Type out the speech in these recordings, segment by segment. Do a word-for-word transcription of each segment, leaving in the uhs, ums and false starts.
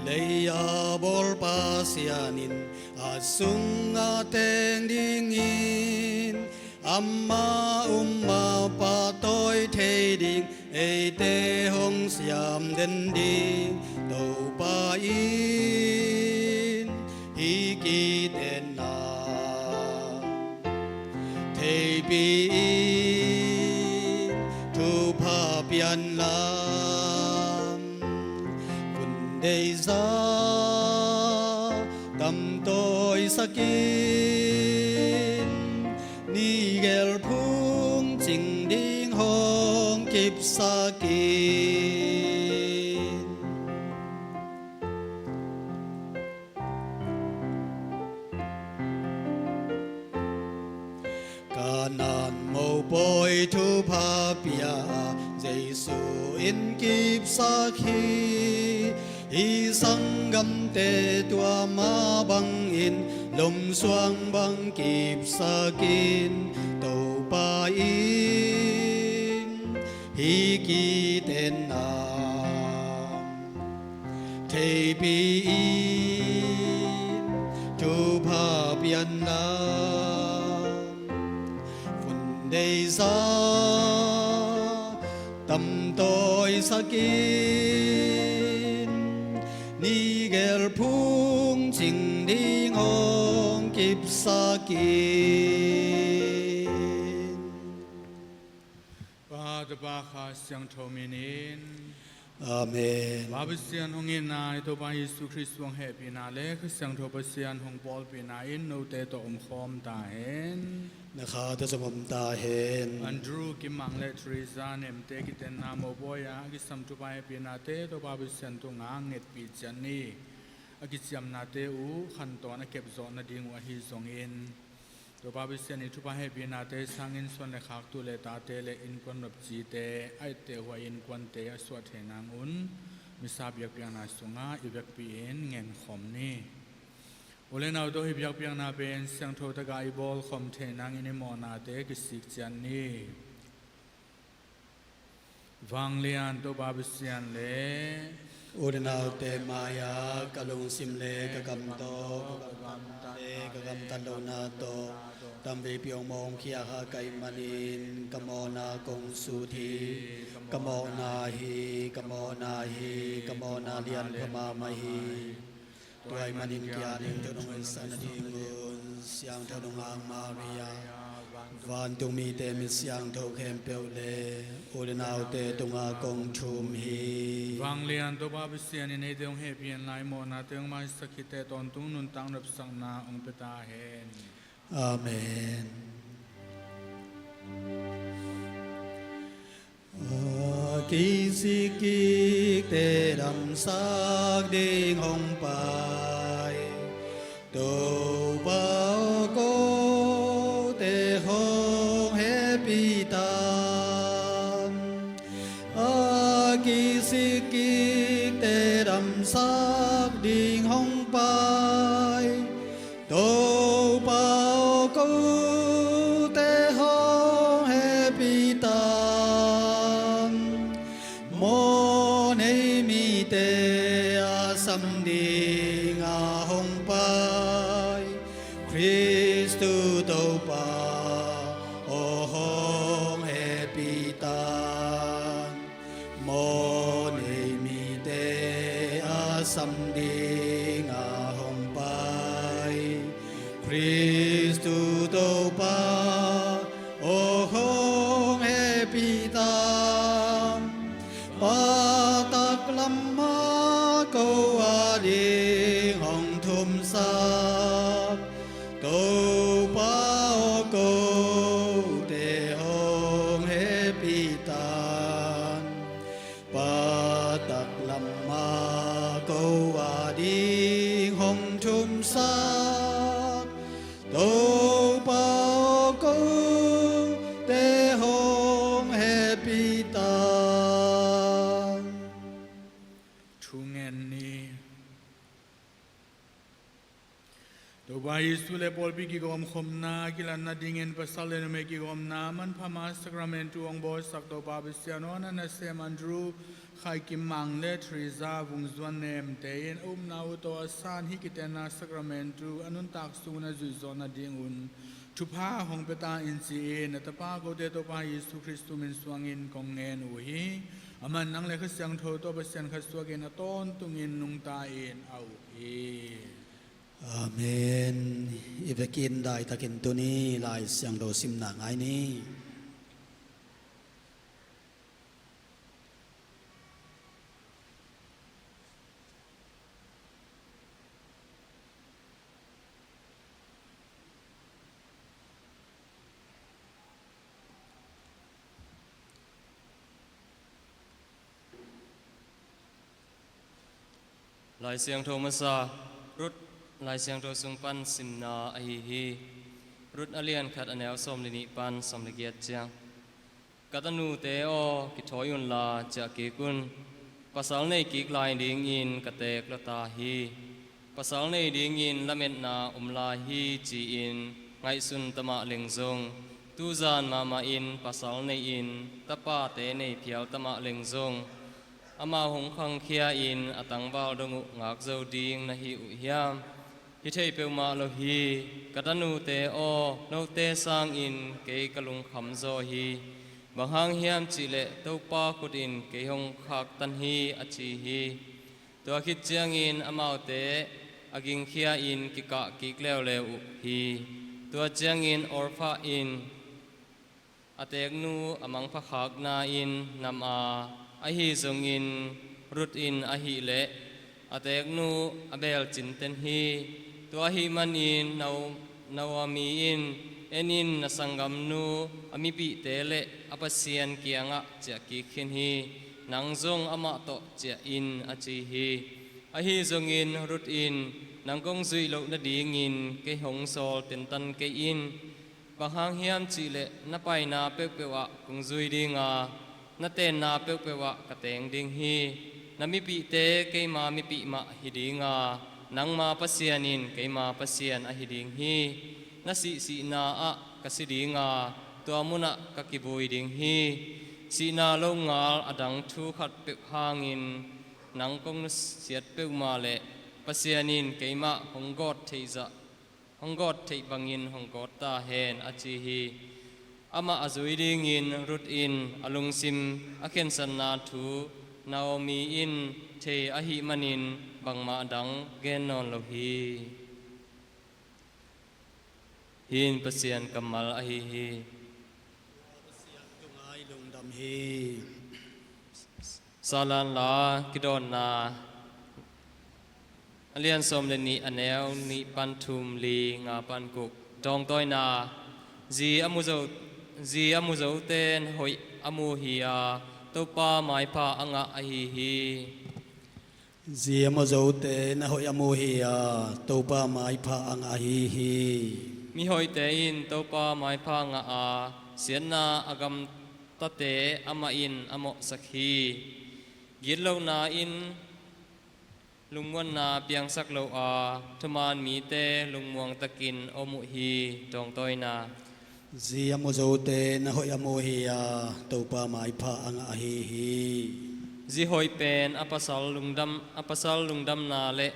Lei a bawl Pasian in a sungah teng dingin, amah um a pahtawi thei ding, eite hong siam den ding Topa in hih kitenna theipi in, thupha pian lam vun deihsak, tamtawisak in, ni gel phungcing ding hong kipsak in. Kanaan mopawi thupha pia, Jesu in kipsak hi. Hih sanggamte tua mah bangin, lomsuang bang kipsak in, Topa in hih kitenna theipi in, thupha pian lam vun deihsak, tamtawisak in, ni gel phungcing ding hong kipsak in. Pa, Tapa, Kha Siangtho minin. Amen. Pa Pasian hong itna, i Topa Jesu Khrist hong hehpihna le Kha Siangtho Pasian hong pawlpihna in note tawh omkhawm ta hen. Na kha tawh zong om ta hen. Andrew, Kim Mang le Teresa Nemte kitenna mopawi a kisam thupha hehpihnate Topa Pasian tungah ngetpih ciat ni. A kiciamnate uh khantawn a kepzawh nading uh ahi zongin, Topa Pasian i thupha hehpihnate sangin suan le khak, tu le tate le innkuan nopcite, a etteh huai innkuante a suah thei nang un, misa biakpiakna sungah i vekpi-in ngenkhawm ni. U le nau, tua hih biakpiakna pen siangtho takah i bawlkhawm thei nangin i mawhnate kisik ciat ni. Vanglian Topa Pasian le u le naute mai-ah ka lungsim le ka kam tawh, ka gamtat le ka gamtat lohna tawh, tamveipi hong mawhkhia kha ka hih manin ka mawhna kong sut hi. Ka mawhna hi, ka mawhna hi, ka mawhna lianpha mahmah hi. Tua ahih manin kia ding thu nong hoihsak nadingun siangtho nungak Maria, vantung mite, mi siangtho khempeuh le u le naute tungah kong thum hi. Vanglian Topa Pasian in eite hong hehpih hen la, i mawhnate hong maisak hi teh, tawntung nuntak nopsakna hong pia ta hen. Amen. A kisikkikte damsak ding hong pai, Topa aw, kote hong hehpih tan. A kisikkikte damsak ding hong pai, Topa aw, kote hong hehpih tan. Mawhnei mite a sam dinga hong pai, Khristu Topa aw, hong hehpih tan. Mawhnei mite a sam dinga hong pai, Khristu Topa aw, hong hehpih tan. Pa taklam ah ko ading hong thumsak, Topa aw, kote hong hehpih tan. Pa taklam ah ko ading hong thumsak, Topa aw, kote hong hehpih tan. Thu ngen ni. Topa Jesu le pawlpi kigawmkhopna a kilat nadingin pasal le numei kigawmna manpha ma sakramentu hong bawlsak Topa Pasian aw, na nasem Andrew Khai Kim Mang le Theresa Vung Zuan Nemte in a upna uh tawh a san hih kitenna sakramentu a nuntak sungin a zuihzawh nadingun thupha hong pia ta in ci-in a tapa kote Topa Jesu Khristu min suangin kong ngen uh hi. Aman nang le Kha Siangtho tawh Pasian khat suakin a tawntungin nungta in a uh hi. Amen. I vekin daitakin tuni Lai Siangtho simna ngai ni. Lai Siangtho masa, Ruth Lai Siangtho sung pan simna ahi hi. Ruth a lian khat a neu sawm le nih pan sawm le giat ciang. Ka tanute aw, kithawi unla ciah kik un. Pasal nei kik lai dingin ka teek lua ta hi. Pasal nei dingin lametna om lai hi ci-in ngaihsun ta mah leng zong, tuzan mahmah in pasal nei-in tapate nei phial ta mah leng zong, amau hong khangkhia-in a tangval dong uh ngak zo ding na hi uh hiam? Hi thei peuhmah lo hi. Ka tanute aw, note sangin kei ka lungkham zaw hi. Bang hang hiam cihleh Topa khut in kei hong khaktan hi, a ci hi. Tua khit ciangin amaute a gingkhia-in kikah kik leuleu uh hi. Tua ciangin Orpah in a teeknu a mangpha khakna-in nam a, ahi zongin Ruth in ahileh a teeknu a beel cinten hi. Tua ahih manin Nao-, Naomi in, "En in, na sanggamnu a mipihte le a Pasian kiangah ciah kik khin hi. Nang zong amah tawh ciah in," a ci hi. Ahi zongin Ruth in, "Nang kong zuih loh nadingin kei hong sawl tentan kei in. Bang hang hiam cihleh na paina peuhpeuh ah kong zui ding a, na tenna peuhpeuh ah ka teng ding hi. Na mipihte keima mipih mah hi ding a, nangma Pasian in keima Pasian ahi ding hi. Na sihsihna ah ka si ding a, tua munah ka kivui ding hi. Sihna longal a dang thu khat peuh hangin nang kong nusiat peuhmah leh Pasian in keimah hong gawt theih zah, hong gawt theih bangin hong gawt ta hen," a ci hi. Amah a zui dingin Ruth in a lungsim a khensatna thu Naomi in thei ahih manin bangmah dang gen nawn lo hi. Hih in Pasian kammal ahi hi. Pasian tungah i lungdam hi. Salan la kidawnna a lian sawm le nih a neu nih pan thum, li nga pan guk. Dawngtawina. Zi a mu zo, zi a mu zote na hoih a mu hi a, Topa maipha a ngah ahi hi. Zi a mu zote na hoih a mu hi a, Topa maipha a ngah ahi hi. Mihoihte in Topa maipha ngah a, siatna a gamtate amah in a mawhsak hi. Gitlohna in lungmuanna piangsak lo a, thuman mite lungmuang takin om uh hi. Dawngtawina. Zi a mu zote na hoih a mu hi a, Topa maipha a ngah ahi hi. Zi hoih pen a pasal lungdam, a pasal lungdamna le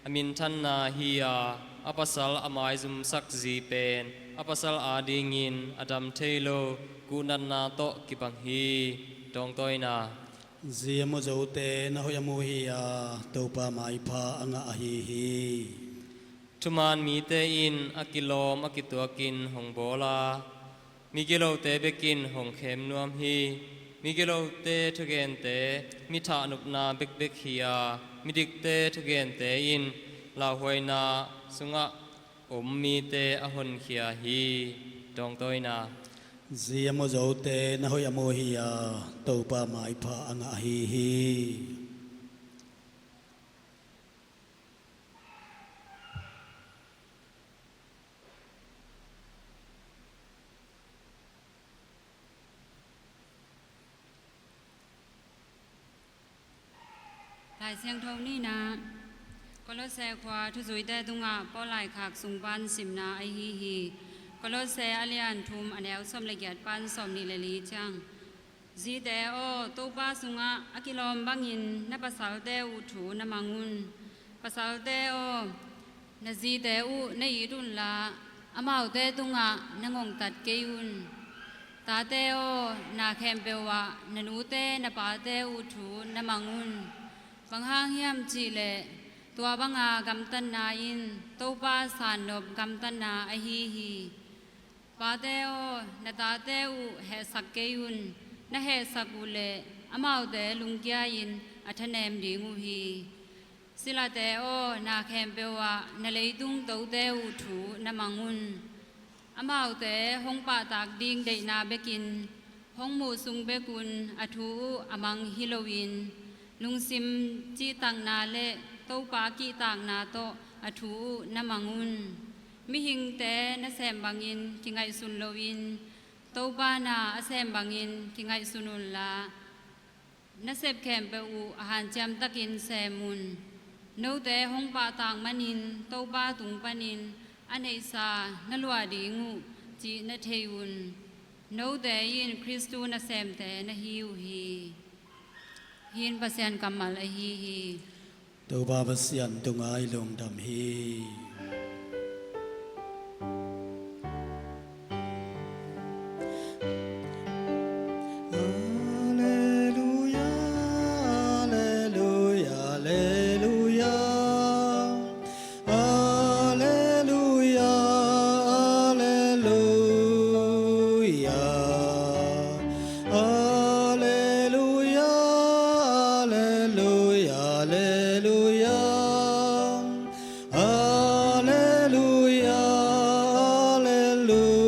a minthanna hi a, a pasal a maizumsak zi pen a pasal adingin a dam thei lo kuhnatna tawh kibang hi. Dawngtawina. Zi a mu zote na hoih a mu hi a, Topa maipha a ngah ahi hi. Thuman mite in a kilawm a kituakin hong bawl a, migilote bekin hong khem nuam hi. Migilote thugente mi thahnopna bekbek hi a, midikte thugente in lauhuaina sungah om mite a honkhia hi. Dawngtawina. Zi a mu zote na hoih a mu hi a, Topa maipha a ngah ahi hi. Lai Siangtho nihna, Kolose khua thuzuite tungah Paul laikhak sung pan simna ahi hi. Kolose a lian thum a neu sawm le giat pan sawm nih le li ciang. Zite aw, Topa sungah a kilawm bangin na pasalte uh thu na mang un. Pasalte aw, na zite uh na it unla, amaute tungah na ngongtat kei un. Tate aw, na khempeuh ah na nute na pate uh thu na mang un. Bang hang hiam cihleh, tua banga gamtatna in Topa sannop gamtatna ahi hi. Pate aw, na tate uh hehsak kei un. Na hehsak uhleh amaute lungkia-in a thanem ding uh hi. Silate aw, na khempeuh ah na leitung tote uh thu na mang un. Amaute hong pahtak ding deihna bekin hong muh sung bekun a thu uh a mang hi loin, lungsim cihtakna le Topa kihtakna tawh a thu uh na mang un. Mihingte na sem bangin kingaihsun loin, Topa na a sem bangin kingaihsun unla, na sep khempeuh uh a hanciam takin sem un. Note hong pahtak manin Topa tung panin a neihsa na luah ding uh cih na thei un. Note in Khristu nasemte na hi uh hi. Hih in Pasian kammal ahi hi. Topa Pasian tungah i lungdam hi. Alleluia, alleluia, alleluia. Alleluia, alleluia. Alleluia, alleluia, alleluia. Alleluia, alleluia.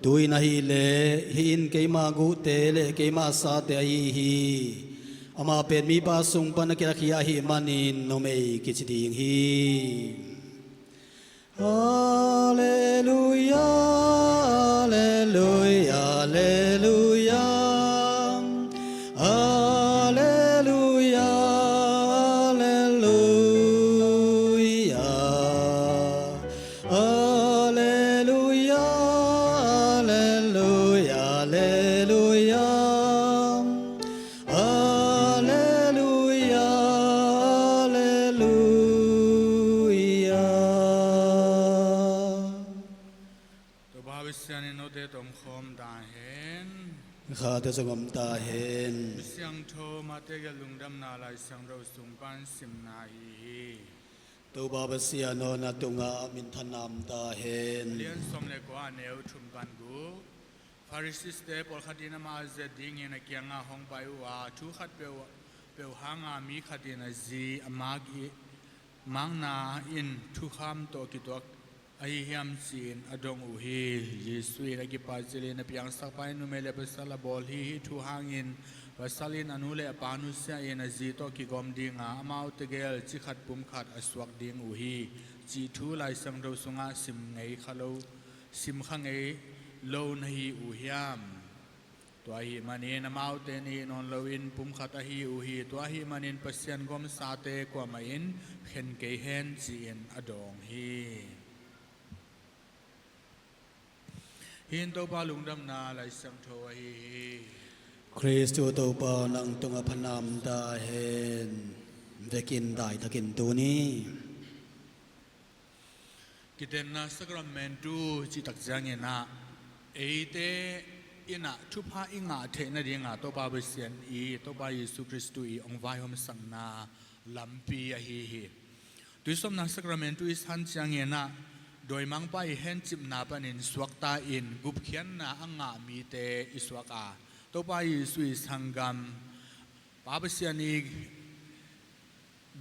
Tu-in ahih leh, hih in keima guhte le keima sate ahi hi. Amah pen mipa sung pan a kilakhia ahih manin numei kici ding hi. Alleluia, alleluia, alleluia. Alleluia, alleluia. Alleluia, alleluia, alleluia. Alleluia, alleluia. Topa Pasian in note tawh om khawm ta hen. Khate zong om ta hen. Siangtho Mate gelh lungdamna Lai Siangtho sung pan simna ahi hi. Topa Pasian aw, na tungah minthanna om ta hen. Lian sawm le kua, neu thum pan guk. Pharisee-te pawlkhat in amah a zet dingin a kiangah hong pai uh a, thu khat peuh, peuh hanga mi khat in a zi a mak i, makna in thukham tawh kituak ahi hiam ci-in a dong uh hi. Jesuh in a kipatzilin a piangsakpa in numei le pasal a bawl hi. Hih thu hangin pasal in a nu le a pa nusia in a zi tawh kigawm dinga, amaute gel cikhat pumkhat a suak ding uh hi, cih thu Lai Siangtho sungah sim ngei kha lo, sim kha ngei lo na hi uh hiam? Tua ahih manin amaute nih nawn loin pumkhat ahi uh hi. Tua ahih manin Pasian gawmsate kuamah in khen kei hen, ci-in a dawng hi. Hih in Topa lungdamna Lai Siangtho ahi hi. Khristu Topa, nang tungah phatna om ta hen. Vekin daitakin tuni Kitenna Sacramentu cih tak ciangin ah, eite in ah thupha i ngah theih nadinga Topa Pasian i, Topa Jesuh Khristu i hong vaihawmsakna lampi ahi hi. Tuisawpna Sacramentu i san ciangin ah, dawimangpa i hencipna panin suakta in gupkhiatna a ngah mite i suak a, Topa Jesuh i sanggam, Pa Pasian i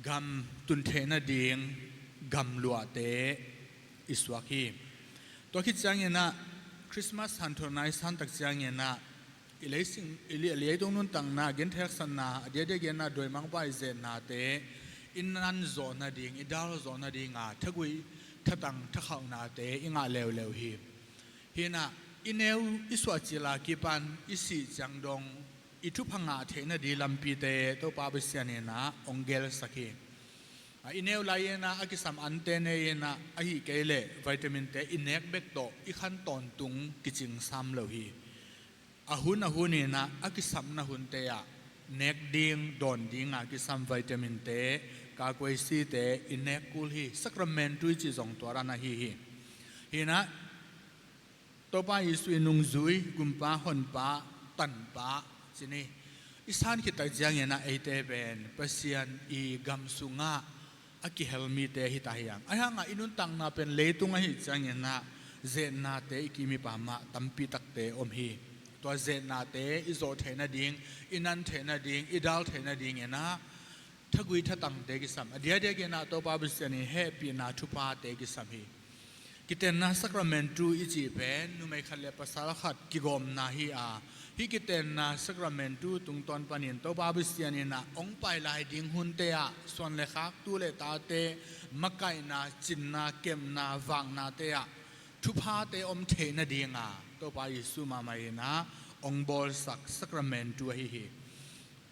gam tun theih nading gamluahte i suak hi. Tua khit ciangin ah Christmas hanthawnna i san tak ciangin ah, i leising, i li-, leitung nuntakna, gentheihsakna, a diakdiak genna, dawimangpa i zetnate i nan zawh nading, i dal zawh nadinga thagui, thatang, thakhauhnate i ngah leuleu hi. Hi in ah, i neu i suah cil a kipan i sih ciang dong i thupha ngah theih nading lampite Topa Pasian in ah hong gelsak hi. I neu lai inah a kisam ante nei inah, ahih kei leh vitamin-te i nek bek tawh i khan tawntung kicing sam lo hi. A hun a hun inah a kisamna hunte ah nek ding, dawn dinga kisam vitamin-te, kakuaisite i nek kul hi. Sacramentu i cih zong tua dan ahi hi. Hi inah Topa Jesuh i nungzui, gumpa, honpa, tanpa, ci ni. I san khit tak ciang inah eite pen Pasian i gam sungah a kihel mite hi ta hi hang. Ahi hangah i nuntakna pen leitung ahih ciang inah zetnate i kim hi pah mah, tampi takte om hi. Tua zetnate i zawh theih nading, i nan theih nading, i dal theih nading inah thagui thatangte kisam. A diakdiak inah Topa Pasian i hehpihna thuphate kisam hi. Kitenna sacramentu i cih pen numei khat le pasal khat kigawmna hi a, hih kitenna sacramentu tungtawn panin Topa Pasian inah hong pai lai ding hunte ah suan le khak, tu le tate makaihna, cinna, kemna, vaknate ah thuphate om theih nadinga Topa Jesuh mahmah inah hong bawlsak sacramentu ahi hi.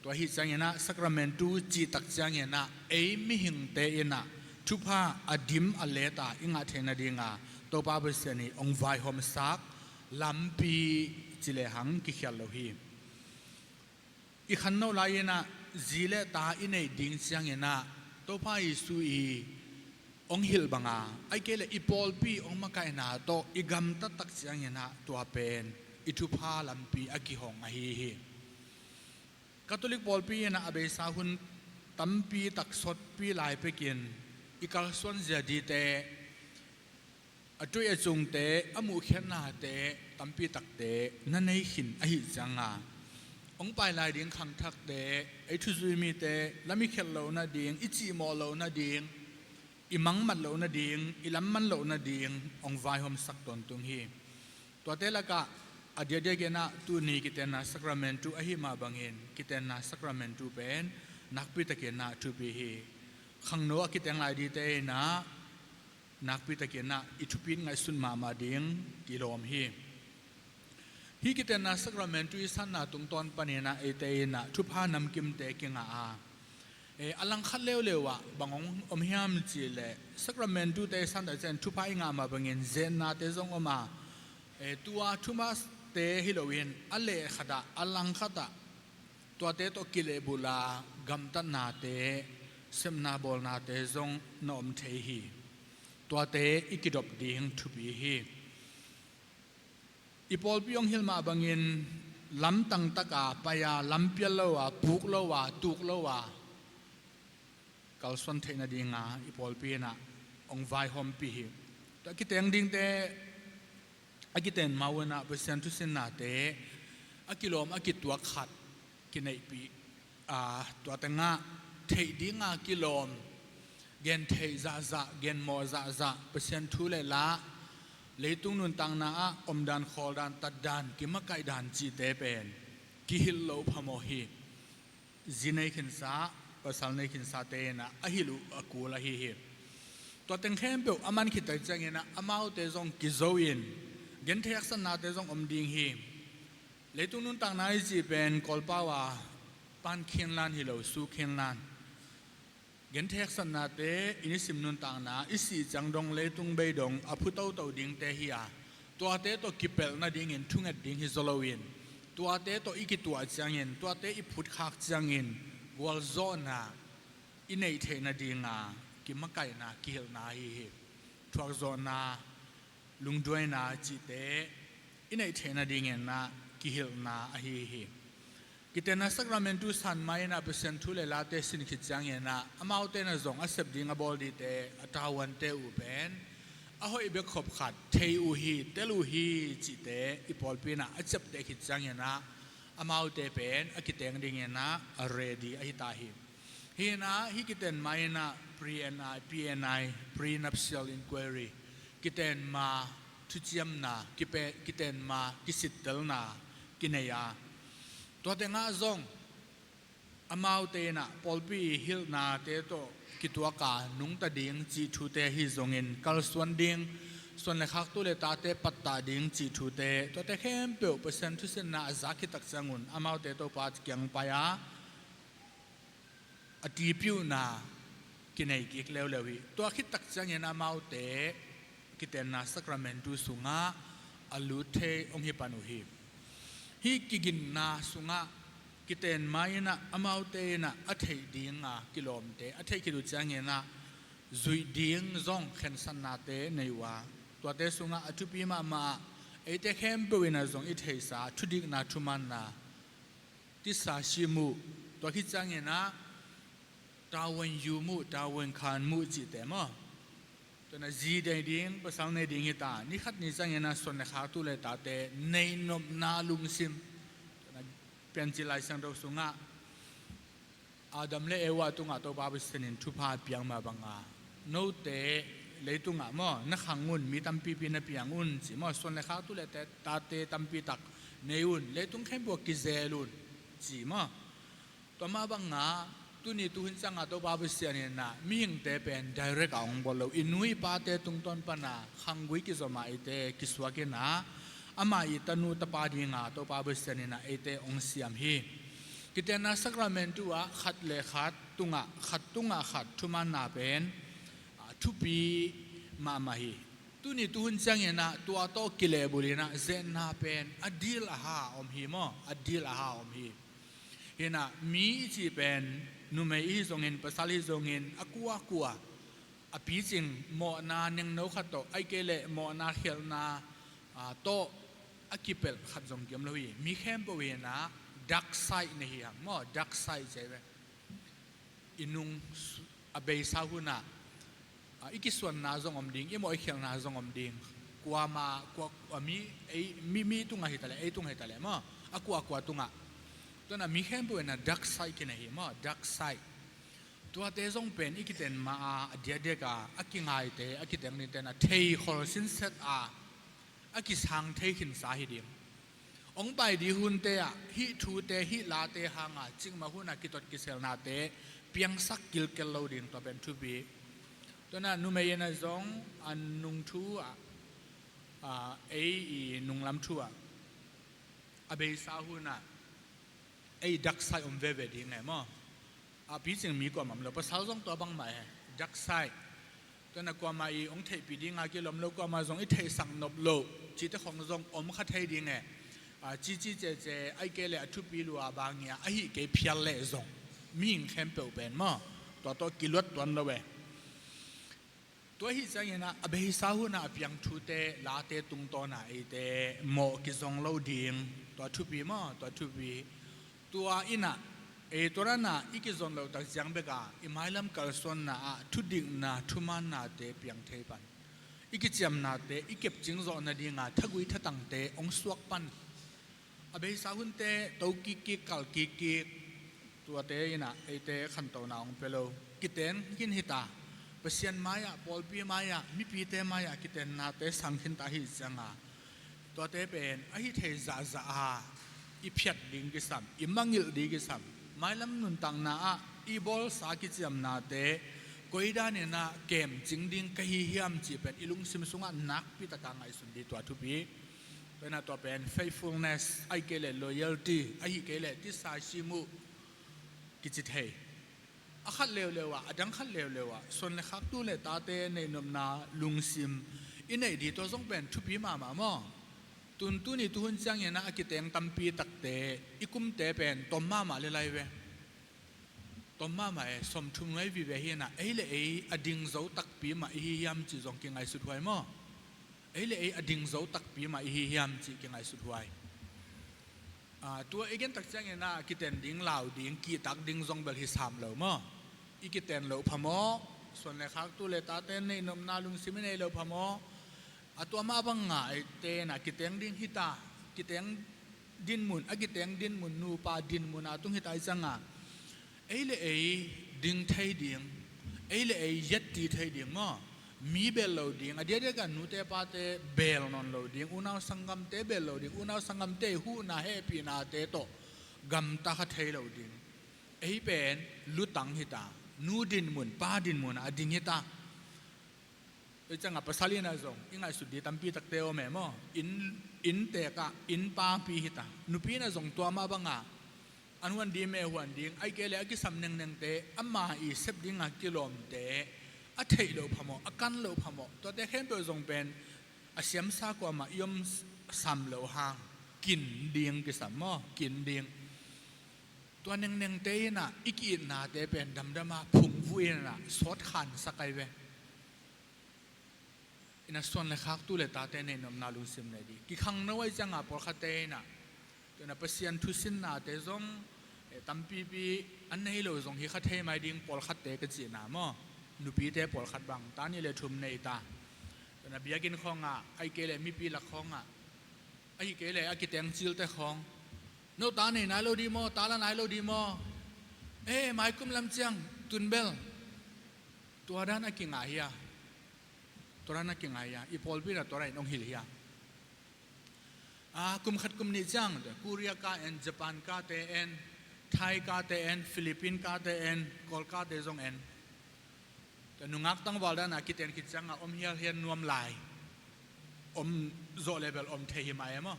Tua ahih ciang inah sacramentu cih tak ciang inah ei mihingte inah thupha a dim a let a i ngah theih nadinga Topa Pasian i hong vaihawmsak lampi ci lehang kikhial lo hi. I khanno lai inah zi le ta i neih ding ciang inah Topa Jesuh i hong hilh banga, ahih kei leh i pawlpi hong makaihna tawh i gamtat tak ciang inah tua pen i thupha lampi a kihong ahi hi. Catholic pawlpi inah a beisa hun tampi tak sawtpi lai pekin i kalsuan zia dite, a tui a cungte, a muhkhiatnate tampi takte na nei khin ahih cianga, hong pai lai ding khangthakte, ei thuzui mite lam i khialh loh nading, i cihmawh loh nading, i mangmat loh nading, i lam man loh nading hong vaihawmsak tawntung hi. Tuate lakah a diakdiak inah tuni kitenna sacramentu ahih mah bangin kitenna sacramentu pen nakpi takin ah thupi hi. Khangno a kiteng lai dite inah nakpi takin ah i thupit ngaihsut mahmah ding kilawm hi. Hih kitenna sacramentu i sanna tungtawn panin ah eite inah thupha namkimte kingah a, e, a langkhat leuleu ah bang hong om hiam cih leh sacramentute i san tak ciang thupha i ngah mah bangin zetnate zong om a, e, tua thumaste hi loin a lehkhat ah, a langkhat ah tuate tawh kilehbulh a gamtatnate, sepna bawlnate zong na om thei hi. Tuate i kidop ding thupi hi. I pawlpi hong hilh mah bangin lamtang taka pai a, lampial lo a, puk lo a, tuk lo a kalsuan theih nadinga i pawlpi inah hong vaihawmpih hi. Tua kiteng dingte a kiten ma uh inah Pasian thusinnate a kilawm a kituak khat kineihpih a, tua tengah theih dinga kilawm, gentheih zahzah, genmawh zahzah, Pasian thu le la, leitung nuntakna ah omdan, khawldan, tatdan, kimakaihdan cihte pen kihilh loh phamawh hi. Zi nei khinsa, pasal nei khinsate inah a hilh uh a kul ahi hi. Tua teng khempeuh a man khit tak ciang inah amaute zong kizo in gentheih haksatnate zong om ding hi. Leitung nuntakna i cih pen Kawlpau a pan khinlan hi lo, su khinlan. Gentheih haksatnate i nisim nuntakna, i sih ciang dong leitung bei dong a phu toto dingte hi a, tuate tawh kipelh nadingin thunget ding hi zaw loin, tuate tawh i kituah ciangin, tuate i phutkhak ciangin gualzawhna i neih theih nadinga kimakaihna, kihilhna ahi hi. Thuakzawhna, lungduaina cihte i neih theih nadingin ah kihilhna ahi hi. Kitenna sacramentu san ma inah Pasian thu le late sin khit ciang inah amaute na zong a sep ding a bawl dingte, a tavuante uh pen a hoih bek khop khat thei uh hi, tel uh hi cihte i pawlpi inah a ciapteh khit ciang inah amaute pen a kiteng ding inah a ready ahi ta hi. Hi inah hih kiten ma inah pre-N I, P N I, prenuptial inquiry, kiten ma thuciamna, kipe-, kiten ma kisittelna kinei a, tua tengah zong amaute inah pawlpi i hilhnate tawh kituak a nungta ding cih thute ahi zongin kalsuan ding, suan le khak, tu le tate pattah ding cih thute, tuate khempeuh Pasian thusinna a zak khit tak ciangun amaute Topa kiang pai a, a tipiuhna, kinei kik leuleu hi. Tua khit tak ciangin amaute kitenna sacramentu sungah a lut thei hong hi pan uh hi. Hih kiginna sungah kiten ma-in ah amaute in ah a theih dinga kilawmte a theih khit uh ciangin ah zuih ding zong khensatnate nei uh a, tuate sungah a thupi mahmah ah eite khempeuh in ah zong i theihsa thudikna thumaanna tisa si muh, tua khit ciangin ah tavuan yu muh, tavuan khan muh cihte maw. Tua in ah zi nei ding, pasal nei ding hi ta, ni khat ni ciangin ah suan le khak tu le tate nei nopna lungsim. Tua in ah Piancil Lai Siangtho sungah Adam le Eva tungah Topa Pasian in thupha a piak mah banga, note leitungah maw, na khang un, mi tampipi na piang un ci maw, suan le khak tu le te, tate tampi tak nei un, leitung khempeuh ah kizel un ci maw. Tua mah banga tuni tuhun ciangah Topa Pasian in ah mihingte pen direct a hong bawl lo, i nu i pate tungtawn pana khanggui kizom a eite kisuak in ah, amah i tanu tapa dinga Topa Pasian in ah eite hong siam hi. Kitenna sacramentu ah khat le khat tungah, khat tungah khat thumaanna pen a thupi mahmah hi. Tuni tuhun ciangin ah tua tawh kilehbulh in ah zetna pen a dil a ha om hi maw, a dil a ha om hi. Hi in ah mi i cih pen numei i hi zongin, pasal i hi zongin, a kuakua a picing mawhna nengno khat tawh, ahih kei leh mawhna khialhna, aa, tawh a kipelh khat zong kiam lo hi. Mi khempeuh in ah dark side na hi hang maw, dark side ci ve. I nung su-, a beisa hunah, aa, i kisuanna zong om ding, i mawh i khialhna zong om ding. Kuama, kua, a mi, ei, mi, mi tungah hi taleh, ei tungah hi taleh maw, a kuakua tungah. Tua in ah mi khempeuh in ah dark side kinei hi maw, dark side. Tuate zong pen i kiten ma a, a diakdiak a, a kingaite, a kiteng dingte in ah theikhol sinset a, a kisang thei khinsa hi ding. Hong pai ding hunte ah hih thute, hih late hanga cikmah hunah kitot kiselnate piangsak kilkel lo ding, tua pen thupi. Tua in ah numei in ah zong a nung thu ah, aa, ei i nunglam thu ah a beisa hunah ei dark side om veve ding e maw. A picing mi kuamah om lo, pasal zong tua bangmah e, dark side. Tua in ah kuamah i hong theihpih dinga kilawm lo, kuamah zong i theihsak nop lo cihte khong zong om kha thei ding e. A, cici cece, ahih kei leh a thupi lua bang hi a, ahih kei phial leh zong mihing khempeuh pen maw, tua tawh kiluat tuan lo e. Tua ahih ciangin ah a beisa hunah a piang thute, late tungtawn a eite mawh kizong lo ding, tua thupi maw, tua thupi. Tua in ah, ei, tua dan a i kizon loh tak ciang bek a i mailam kalsuanna ah thudikna thumaannate piang thei pan, i kiciamnate i kepcing zawh nadinga thagui thatangte hong suak pan. A beisa hunte to kikkik, kal kikkik, tuate in ah eite khantona hong pia lo. Kiteng khin hi ta, Pasian mai-ah, pawlpi mai-ah, mipite mai-ah kitennate sang khin ta ahih cianga, tuate pen a hi thei zahzah a i phiat ding kisam, i mangngilh ding kisam, mailam nuntakna ah i bawlsa kiciamnate koi danin ah kemcing ding ka hi hiam cih pen i lungsim sungah nakpi taka ngaihsun ding, tua thupi. Tua in ah tua pen faithfulness, ahih kei leh loyalty, ahih kei leh tisa si muh kici thei. A khat leuleu ah, a dang khat leuleu ah, suan le khak tu le tate neihnopna lungsim i neih ding, tua zong pen thupi mahmah maw. Tun tuni tuhun ciangin ah a kiteng tampi takte i kumte pen tom mahmah le lai ve. Tom mahmah e, sawmthum ngai vive hi in ah, ei le ei a ding zo takpi mah i hi hiam cih zong kingaihsut huai maw. Ei le ei a ding zo takpi mah i hi hiam cih kingaihsut huai. Aa, tua i gen tak ciangin ah kiten ding, lau ding, kihtak ding zong bel hi sam lo maw. I kiten loh phamawh, suan le khak tu le tate neihnopna lungsim i nei loh phamawh. A tua mah banga eite in ah kiteng ding hi ta, kiteng dinmun, a kiteng dinmun, nupa dinmun a tung hi ta ahih cianga, ei le ei ding thei ding, ei le ei yetti thei ding maw. Mi bel lo ding, a diakdiak a nute pate bel nawn lo ding, unau sanggamte bel lo ding, unau sanggamte huhna hehpihnate tawh gamta kha thei lo ding. Ei pen lutang hi ta, nu dinmun, pa dinmun a ding hi ta. Ei ciangah pasal in ah zong i ngaihsut ding tampi takte om e maw. Inn, innteek ah inn papi hi ta. Nupi in ah zong tua mah banga an huan ding, meh huan ding, ahih kei leh a kisam nengnengte, ama i sep dinga kilawmte, a theih loh phamawh, a kan loh phamawh, tuate khempeuh zong pen a siamsa kuamah i om sam loh hang kin ding kisam maw, kin ding. Tua nengnengte in ah i ki-itnate pen damdama phungvuh in ah sawtkhansak ahi ve. In ah suan le khak tu le tate neih nopna lungsim nei ding. Kikhangno ahih ciangah pawlkhatte in ah, tu in ah Pasian thusinnate zong, eh, tampipi a nei lo zong hi kha thei mai ding, pawlkhatte ka cihna maw. Nupite pawlkhat bang ta nih le thum nei ta. Tu in ah biakinn khawngah, ahih kei leh mipi lak khawngah, ahih kei leh a kiteng cilte khawng, no ta nei nai lo ding maw, ta la nai lo ding maw? Eh, maikum lam ciang tun bel. Tua dan a kingah hi a. Tua dan a kingah hi a. I pawlpi in ah tua dan in hong hilh hi a. Ah, kum khat kum nih ciang Korea ka en, Japan kate en, Thai kate en, Philippine kate en, Kawl kate zong en. Tua nungak tangval dan a kiten khit ciangah om hialhial nuam lai, om zawh le bel om thei hi mah e maw.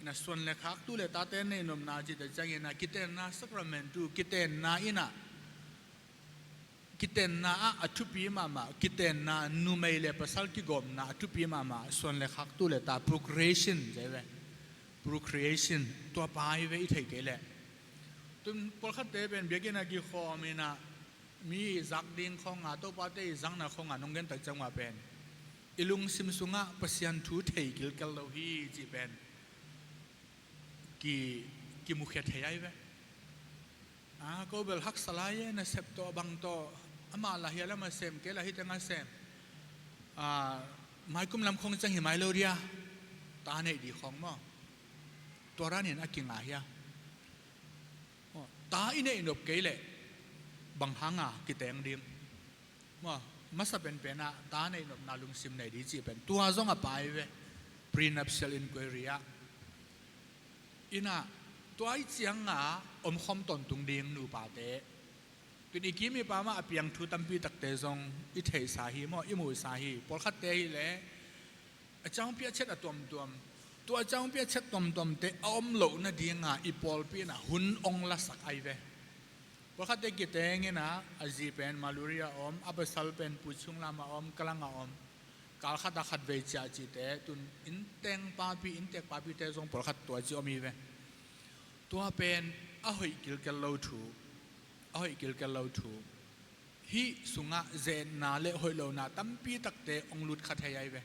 In ah suan le khak tu le tate neih nopna cihte ciangin ah kitenna sacrament tu, kitenna in ah, kitenna ah a thupi mahmah, kitenna numei le pasal kigawmna a thupi mahmah, suan le khak tu le ta procreation ci ve. Procreation, tua pai ve i theih kei leh. Tun pawlkhatte pen biakinn ah kikhawm in ah, mi zak ding khawngah, Topate i zakna khawngah nong gen tak ciangah pen i lungsim sungah Pasian thu thei kilkel lo hi cih pen ki, kimukhia thei ahi ve. Ah, ko bel haksa lai e, nasep tawh bang tawh, amah lah hia lam a sem, kei lah hih teng a sem. Ah, maikum lam khawng ciang hi mai lo dia, ta neih ding khawng maw. Tua dan in a kingah hi a. Maw, ta i neih nop kei leh bang hanga kiteng ding. Maw, masa penpen ah ta neih nopna lungsim nei ding cih pen tua zong a pai ve. Prenuptial inquiry ah. In ah, tua i ciangah omkhawm tawntung ding nupate. Tun i kim i pam ah a piang thu tampi takte zong i theihsa hi maw, i muhsa hi. Pawlkhatte hi leh a ciang piahchet a tuamtuam, tua a ciang piahchet tuamtuamte a om loh nadinga i pawlpi in ah hun ong lasak ahi ve. Pawlkhatte kiteng in ah, a zi pen Maluri a om, a pasal pen Puchung lam a om, Kalang a om. Kal khat a khat vei ciah cihte, tun innteng papi, inntek papite zong pawlkhat tua ci om hi ve. Tua pen a hoih kilkel lo thu, a hoih kilkel lo thu. Hih sungah zetna le hoih lohna tampi takte ong lut kha thei ahi ve.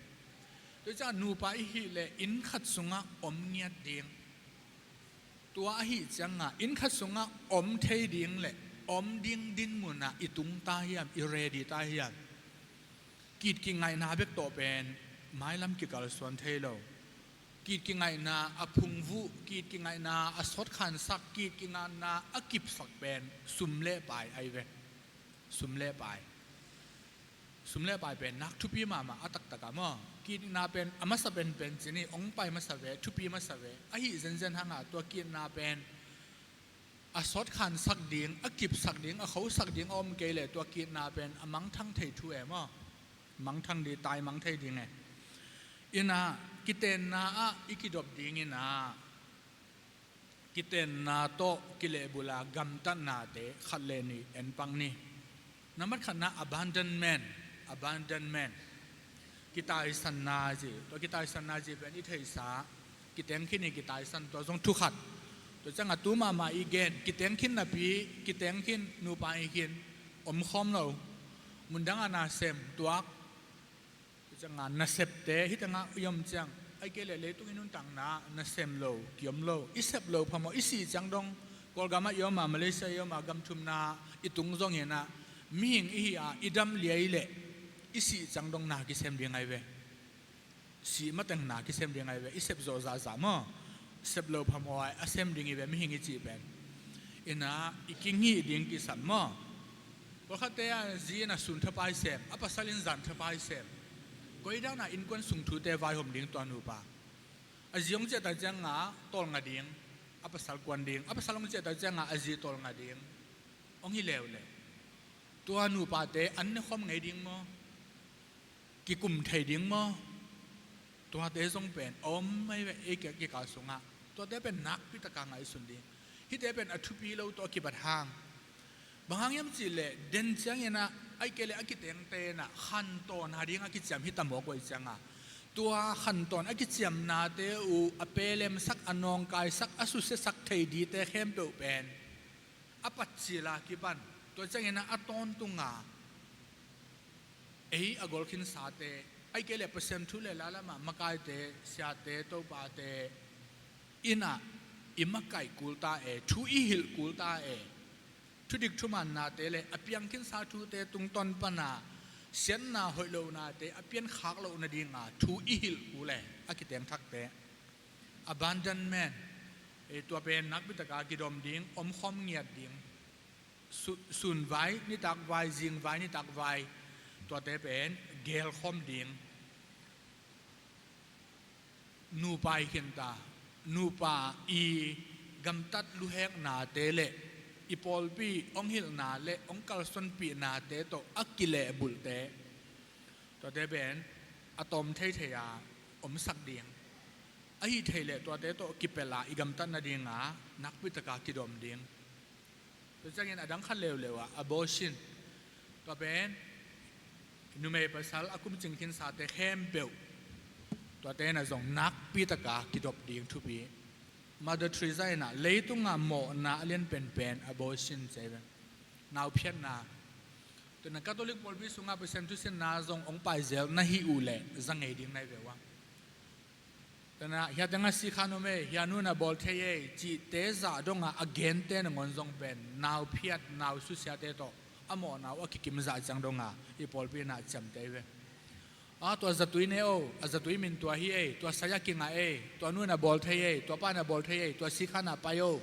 Tua ciang nupa i hih leh inn khat sungah om ngiat ding. Tua ahih ciangah inn khat sungah om thei ding le om ding dinmun ah i tung ta hiam, i ready ta hiam? Kit kingaihna bek tawh pen mailam kikalsuan thei lo. Kit kingaihna a phungvuh, kit kingaihna a sawtkhansak, kit kingaihna a kipsak pen sum le pai ahi ve. Sum le pai. Sum le pai pen nak thupi mahmah a taktak ah maw. Kitna pen a masa penpen ci ni, ong pai masa ve, thupi masa ve. Ahi zenzen hangah tua kitna pen a sawtkhansak ding, a kipsak ding, a khosak ding a om kei leh tua kitna pen a mangthang thei thu e maw. Mangthang ding, taimang thei ding e. In ah, kitenna ah i kidop ding in ah, kitenna tawh kilehbulh a gamtatnate khat le nih en pak ni. Nambat khatna abandonment, abandonment. Kitaisanna ci, tua kitaisanna ci pen i theihsa, kiteng khin i kitaisan, tua zong thu khat. Tua ciangah tu mahmah i gen, kiteng khin napi, kiteng khin, nupa i khin, omkhawm lo. Mundang ah na sem, tuak. Tua ciangah nasepte, hih tengah i om ciang, ahih kei leh leitung i nuntakna, na sem lo, kiom lo, i sep lo phamawh, i sih ciang dong, Kawlgam ah i om a, Malaysia i om a, gam thumna i tung zongin ah, mihing i hi a, i dam liai leh, i sih ciang dong na kisem ding ahi ve. Sih mateng na kisem ding ahi ve, i sep zawh zahzah maw. Sep lo phamawh a sem ding hi ve, mihing i cih pen. In ah, i kingih ding kisam maw. Pawlkhatte a zi in a sun thapai sem, a pasal in zan thapai sem. Koi dan a innkuan sung thute vaihawm ding tua nupa. A zi hong ciah tak ciangah tawlnga ding, a pasal kuan ding, a pasal hong ciah tak ciangah a zi tawlnga ding. Hong hi leuleu. Tua nupate an ne khawm ngei ding maw? Kikum thei ding maw? Tuate zong pen a om mai ve, ei kikal sungah. Tuate pen nakpi taka ngaihsun ding. Hihte pen a thupi lo tawh a kibat hang. Bang hang hiam cihleh, den ciangin ah, ahih kei leh a kitengte in ah khantawn a ding a kiciam hi ta mawk uh ahih ciangin, tua khantawn a kiciamnate uh a pelemsak, a nawngkaisak, a susiasak thei dingte khempeuh pen a patcil a kipan. Tua ciangin ah a tawntung a, ei a gol khinsate, ahih kei leh Pasian thu le la lamah makaite, siate, topate in ah i makaih kul ta e, thu i hilh kul ta e. Thudik thumannate le a piang khinsa thute tungtawn pan a siatna hoih lohnate a piankhak loh nading a thu i hilh kul e, a kiteng thakte. Abandonment, eh, tua pen nakpi taka kidom ding, omkhawm ngiat ding, su-, sun vai, nitak vai, zing vai, nitak vai, tuate pen gelkhawm ding. Nupa i khinta, nupa i gamtat luheknate le i pawlpi hong hilhna le hong kalsuanpihnate tawh a kilehbulhte, tuate pen a tawm theithei a omsak ding. Ahih theih leh tuate tawh kipelh a i gamtat nading a nakpi taka kidom ding. Tua ciangin a dang khat leuleu ah abortion. Tua pen numei pasal a kumcing khinsate khempeuh, tuate in ah zong nakpi taka kidop ding thupi. Mother Teresa in ah leitung a mawhna a lian penpen abortion ci hi ve. Nauphiatna. Tua in ah Catholic pawlpi sungah Pasian thusinna zong hong paizel na hih uh leh za ngei ding na hi ve ua. Tua in ah hia teng a sikhan om ei, hia nu in ah bawl thei ei cihte zah dong a a gente nangawn zong pen nauphiat, nau susiate tawh a mawhna uh a kikim zah ciang dong a i pawlpi in ah ciamteh hi ve. A, tua zatui ne o, a zatui min tua hi ei, tua sai a kingah ei, tua nu in ah bawl thei ei, tua pa in ah bawl thei ei, tua sikhan ah pai o.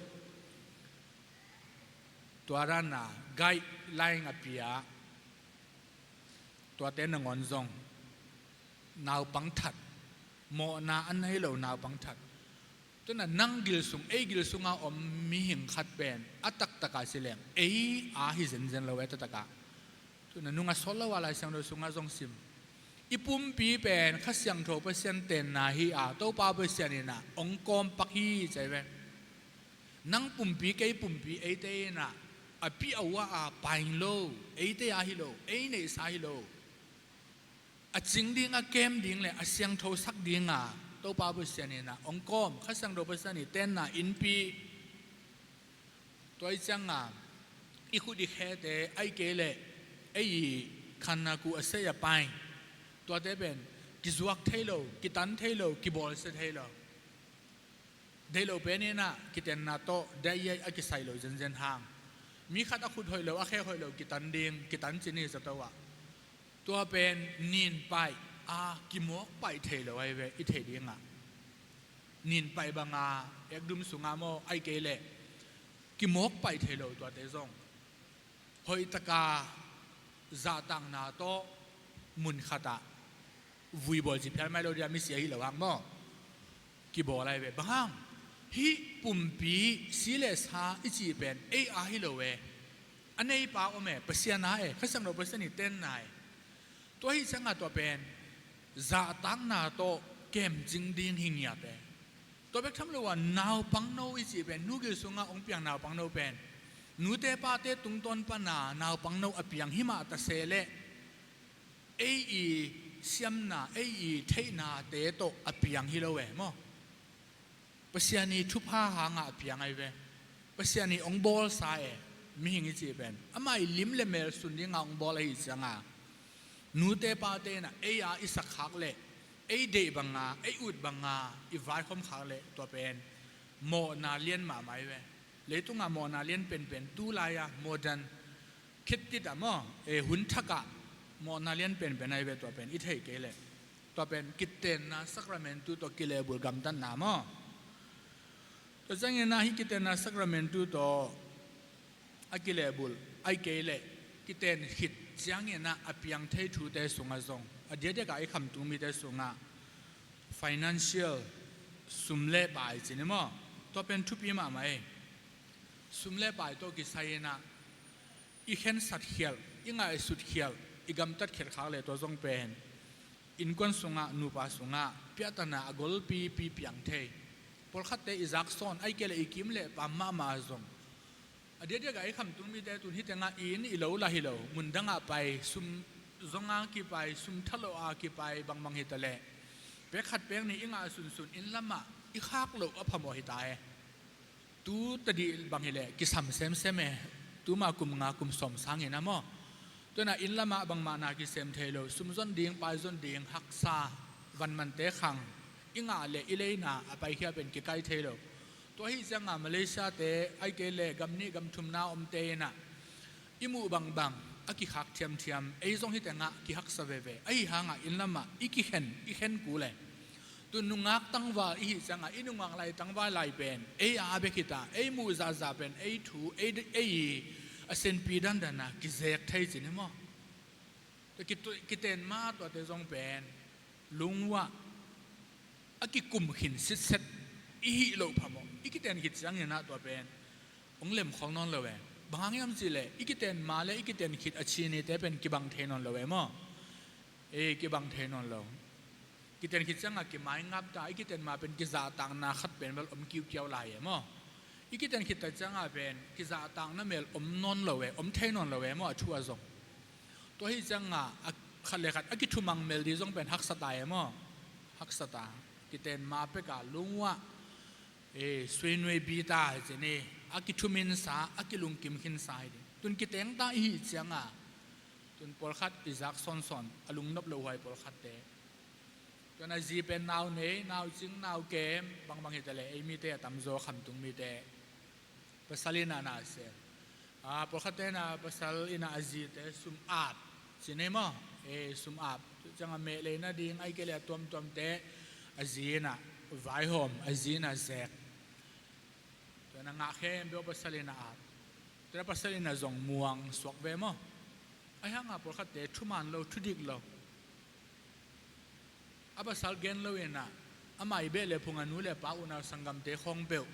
Tua dan a guideline a pia, tuate nangawn zong naupang that, mawhna a nei lo naupang that. Tua in ah nang gil sung, ei gil sungah om mihing khat pen a taktak a ci leng ei a hi zenzen lo e, taktak a. Tua in ah nung a sawt lo a Lai Siangtho sungah zong sim, i pumpi pen Kha Siangtho Pasian tenna hi a, Topa Pasian in ah hong kawmpak hi ci hi ve. Nang pumpi, kei pumpi, eite in ah a pi a ua a paing lo, eite a hi lo, ei neihsa hi lo. A cing ding, a kem ding le a siangthosak ding a Topa Pasian in ah hong kawm, Kha Siangtho Pasian i tenna innpi. Tua ahih ciang a i khut i khete, ahih kei leh ei i khanna ku a sei a pai, tuate pen kizuak thei lo, kitan thei lo, kibawlsia thei lo. Deih lo pen in ah kitenna tawh daih a kisai lo zenzen hang, mi khat a khut hoih lo, a khe hoih lo kitan ding, kitan ci ni zato ah. Tua pen nin paih a kimawk paih thei lo ahi ve, i theih ding ah. Nin paih bang a ekdum sungah maw, ahih kei leh kimawk paih thei lo tuate zong. Hoih taka zahtakna tawh mun khat ah vui bawl ci phial mai lo dia, misi ahi lo hang maw. Kibawl ahi ve. Bang hang? Hih pumpi si le sa i cih pen ei a hi lo e. A neipa om e, Pasian a e, Kha Siangtho Pasian i tenna e. Tua ahih ciang a tua pen zahtakna tawh kemcing ding hi ngiat e. Tua bek tham lo a naupangno i cih pen, nu gil sungah hong piang naupangno pen nute pate tungtawn pan a naupangno a piang hi mah ta se leh, ei i siamna, ei i theihnate tawh a piang hi lo e maw. Pasian i thupha hang a a piang ahi ve. Pasian i hong bawlsa e, mihing i cih pen. Amah i lim le mel sun ding a hong bawl ahih ciang a, nute pate in ah ei a i sak khak leh, ei deih bang a, ei ut bang a i vaikhawm khak leh, tua pen mawhna lian mahmah ahi ve. Leitung a mawhna lian penpen, tu lai a modern, khit tit ah maw, e, hun thak ah mawhna lian penpen ahi ve tua pen, i theih kei leh. Tua pen kitenna sakramentu tawh kilehbulh gamtatna maw. Tua ciangin ah hih kitenna sakramentu tawh a kilehbulh, ahih kei leh kiten khit ciangin ah a piang thei thute sungah zong, a diakdiak a i khamtung mite sungah financial, sum le pai ci ni maw. Tua pen thupi mahmah e. Sum le pai tawh kisai in ah i khensat khialh, i ngaihsut khialh, i gamtat khialh khak leh tua zong pen innkuan sungah, nupa sungah piahtana a golpipi piang thei. Pawlkhatte i zak sawn, ahih kei leh i kim le pam mahmah zong, a diakdiak a i khamtung mite tun hih tengah i inn i lo lah hi lo, mundang ah pai, sum zong a kipai, sum tha lo a kipai bangbang hi ta leh, pek khat pek nih i ngah sunsun inn lamah i khak loh a phamawh hi ta e. Tu tadih bang hi leh kisam semsem e. Tuma kum nga kum sawm sangin a maw, tu-in ah inn lamah bangmah na kisem thei lo, sum zon ding, pai zon ding, haksa, vanmante khang, i ngah le i leina a paikhia pen kikai thei lo. Tua ahih ciangah Malaysia-te, ahih kei leh gam nih gam thumna omte in ah i muh bangbang a kikhak thiamthiam, ei zong hih tengah kihaksa veve. Ahih hangah inn lamah i kikhen, i khen kul e. Tu nungak tangval i hih ciangah i nungak lai tangval lai pen ei a bek hi ta, ei muh zahzah pen ei thu, ei, ei i a senpi dandan a kizek thei cin hi maw. Tua kitu-, kiten ma tuate zong pen lungua a kikum khin sitset i hih loh phamawh. I kiten khit ciangin ah tua pen hong lemkhol nawn lo e. Bang hang hiam cih leh i kiten ma le i kiten khit a chinite pen kibang thei nawn lo e maw. Ei, kibang thei nawn lo. Kiten khit ciangah kimai ngap ta, i kiten ma pen kizahtakna khat pen bel om kiukiau lai e maw. I kiten khit tak ciangah pen kizahtakna mel om nawn lo e, om thei nawn lo e maw, a thu a zong. Tua ahih ciangah a khat le khat a kithumang mel ding zong pen haksa ta e maw. Haksa ta. Kiten ma pekah lungua, e, suainuai bita hi cin hi. A kithuminsa, a kilungkim khinsa hi ding. Tun kiteng ta i hih ciangah, tun pawlkhat i zak sawnsawn a lungnop loh huai pawlkhatte. Tua-in a zi pen nau nei, nau cing, nau kem, bangbang hi ta leh ei mite a tamzaw khamtung mite. Pasal in ah na sem. A, pawlkhatte in ah pasal in ah a zite sum ap cin hi maw. E, sum ap. Tua ciangah meh lei nading, ahih kei leh a tuamtuamte a zi in ah vaihawm, a zi in ah zek. Tua-in ah ngah khempeuh pasal in ah ap. Tua-in ah pasal in ah zong muang suak ve maw. Ahih hangah pawlkhatte thuman lo, thudik lo. A pasal gen lo in ah, amah i beh le phung a nu le pa, unau sanggamte khawng peuh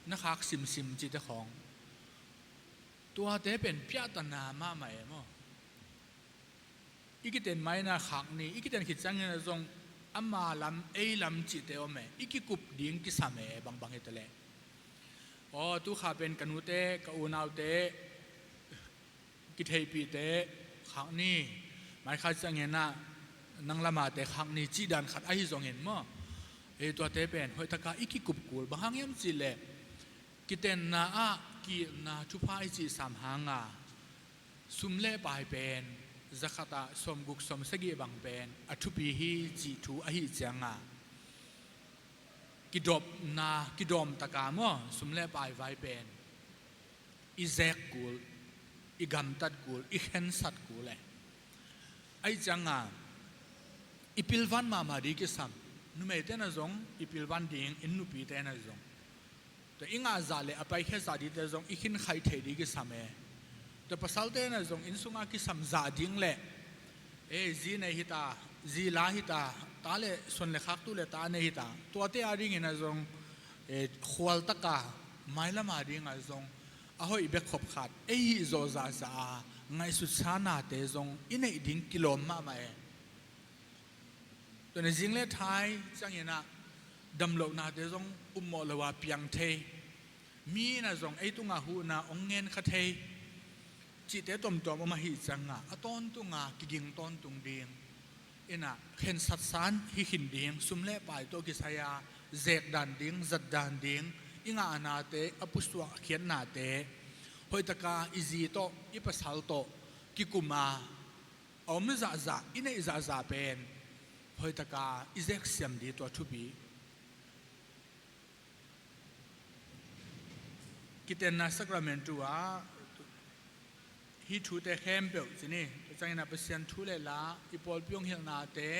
na khak simsim cihte khawng. Tuate pen piahtana mahmah e maw. I kiten ma in ah khak ni, i kiten khit ciangin ah zong ama lam, ei lam cihte om e, i kikup ding kisam e, bangbang hi ta leh. Aw, tu kha pen ka nute, ka unaute, kitheihpihte khak ni, mai kha ciangin ah nang lamate khak ni, cih dan khat ahi zongin maw. E, tuate pen hoih taka i kikup kul, bang hang hiam cih leh kitenna ah ki-itna thupha i cihsam hangah sum le pai pen zakhat ah sawmguk sawmsagih bang pen a thupi hi cih thu ahih ciangah kidopna, kidawm taka maw, sum le pai vai pen i zek kul, i gamtat kul, i khensat kul e. Ahih ciangah i pilvan mahmah ding kisam. Numeite na zong i pilvan ding, inn nupite na zong. Tua i ngah zah le a paikhia zah dingte zong i khinkhaih theih ding kisam e. Tua pasalte na zong inn sungah kisam zah ding le, e, zi nei hi ta, zi la hi ta, ta le suan le khaktu le ta nei hi ta, tuate a dingin a zong, e, khual taka mailam a dingah zong a hoih bek khop khat ei hih zawh zahzah a ngaihsutsa nate zong i neih ding kilawm mahmah e. Tua-in a zing le thai ciangin ah damlohnate zong upmawh lo a piang thei, mi in ah zong ei tungah huhna hong ngen kha thei cihte tuamtuam om ahih ciangah a tawntunga kiging tawntung ding in ah khensatsa hi khin ding, sum le pai tawh kisai a zek dan ding, zat dan ding, i ngahnate, a pusuah khiatnate hoih taka i zi tawh, i pasal tawh kikum a, a om zahzah, i neih zahzah pen hoih taka i zeksiam ding tua thupi. Kitenna sacramentu ah hih thute khempeuh ci ni, tua ciangin ah Pasian thu le la, i pawlpi hong hilhnate,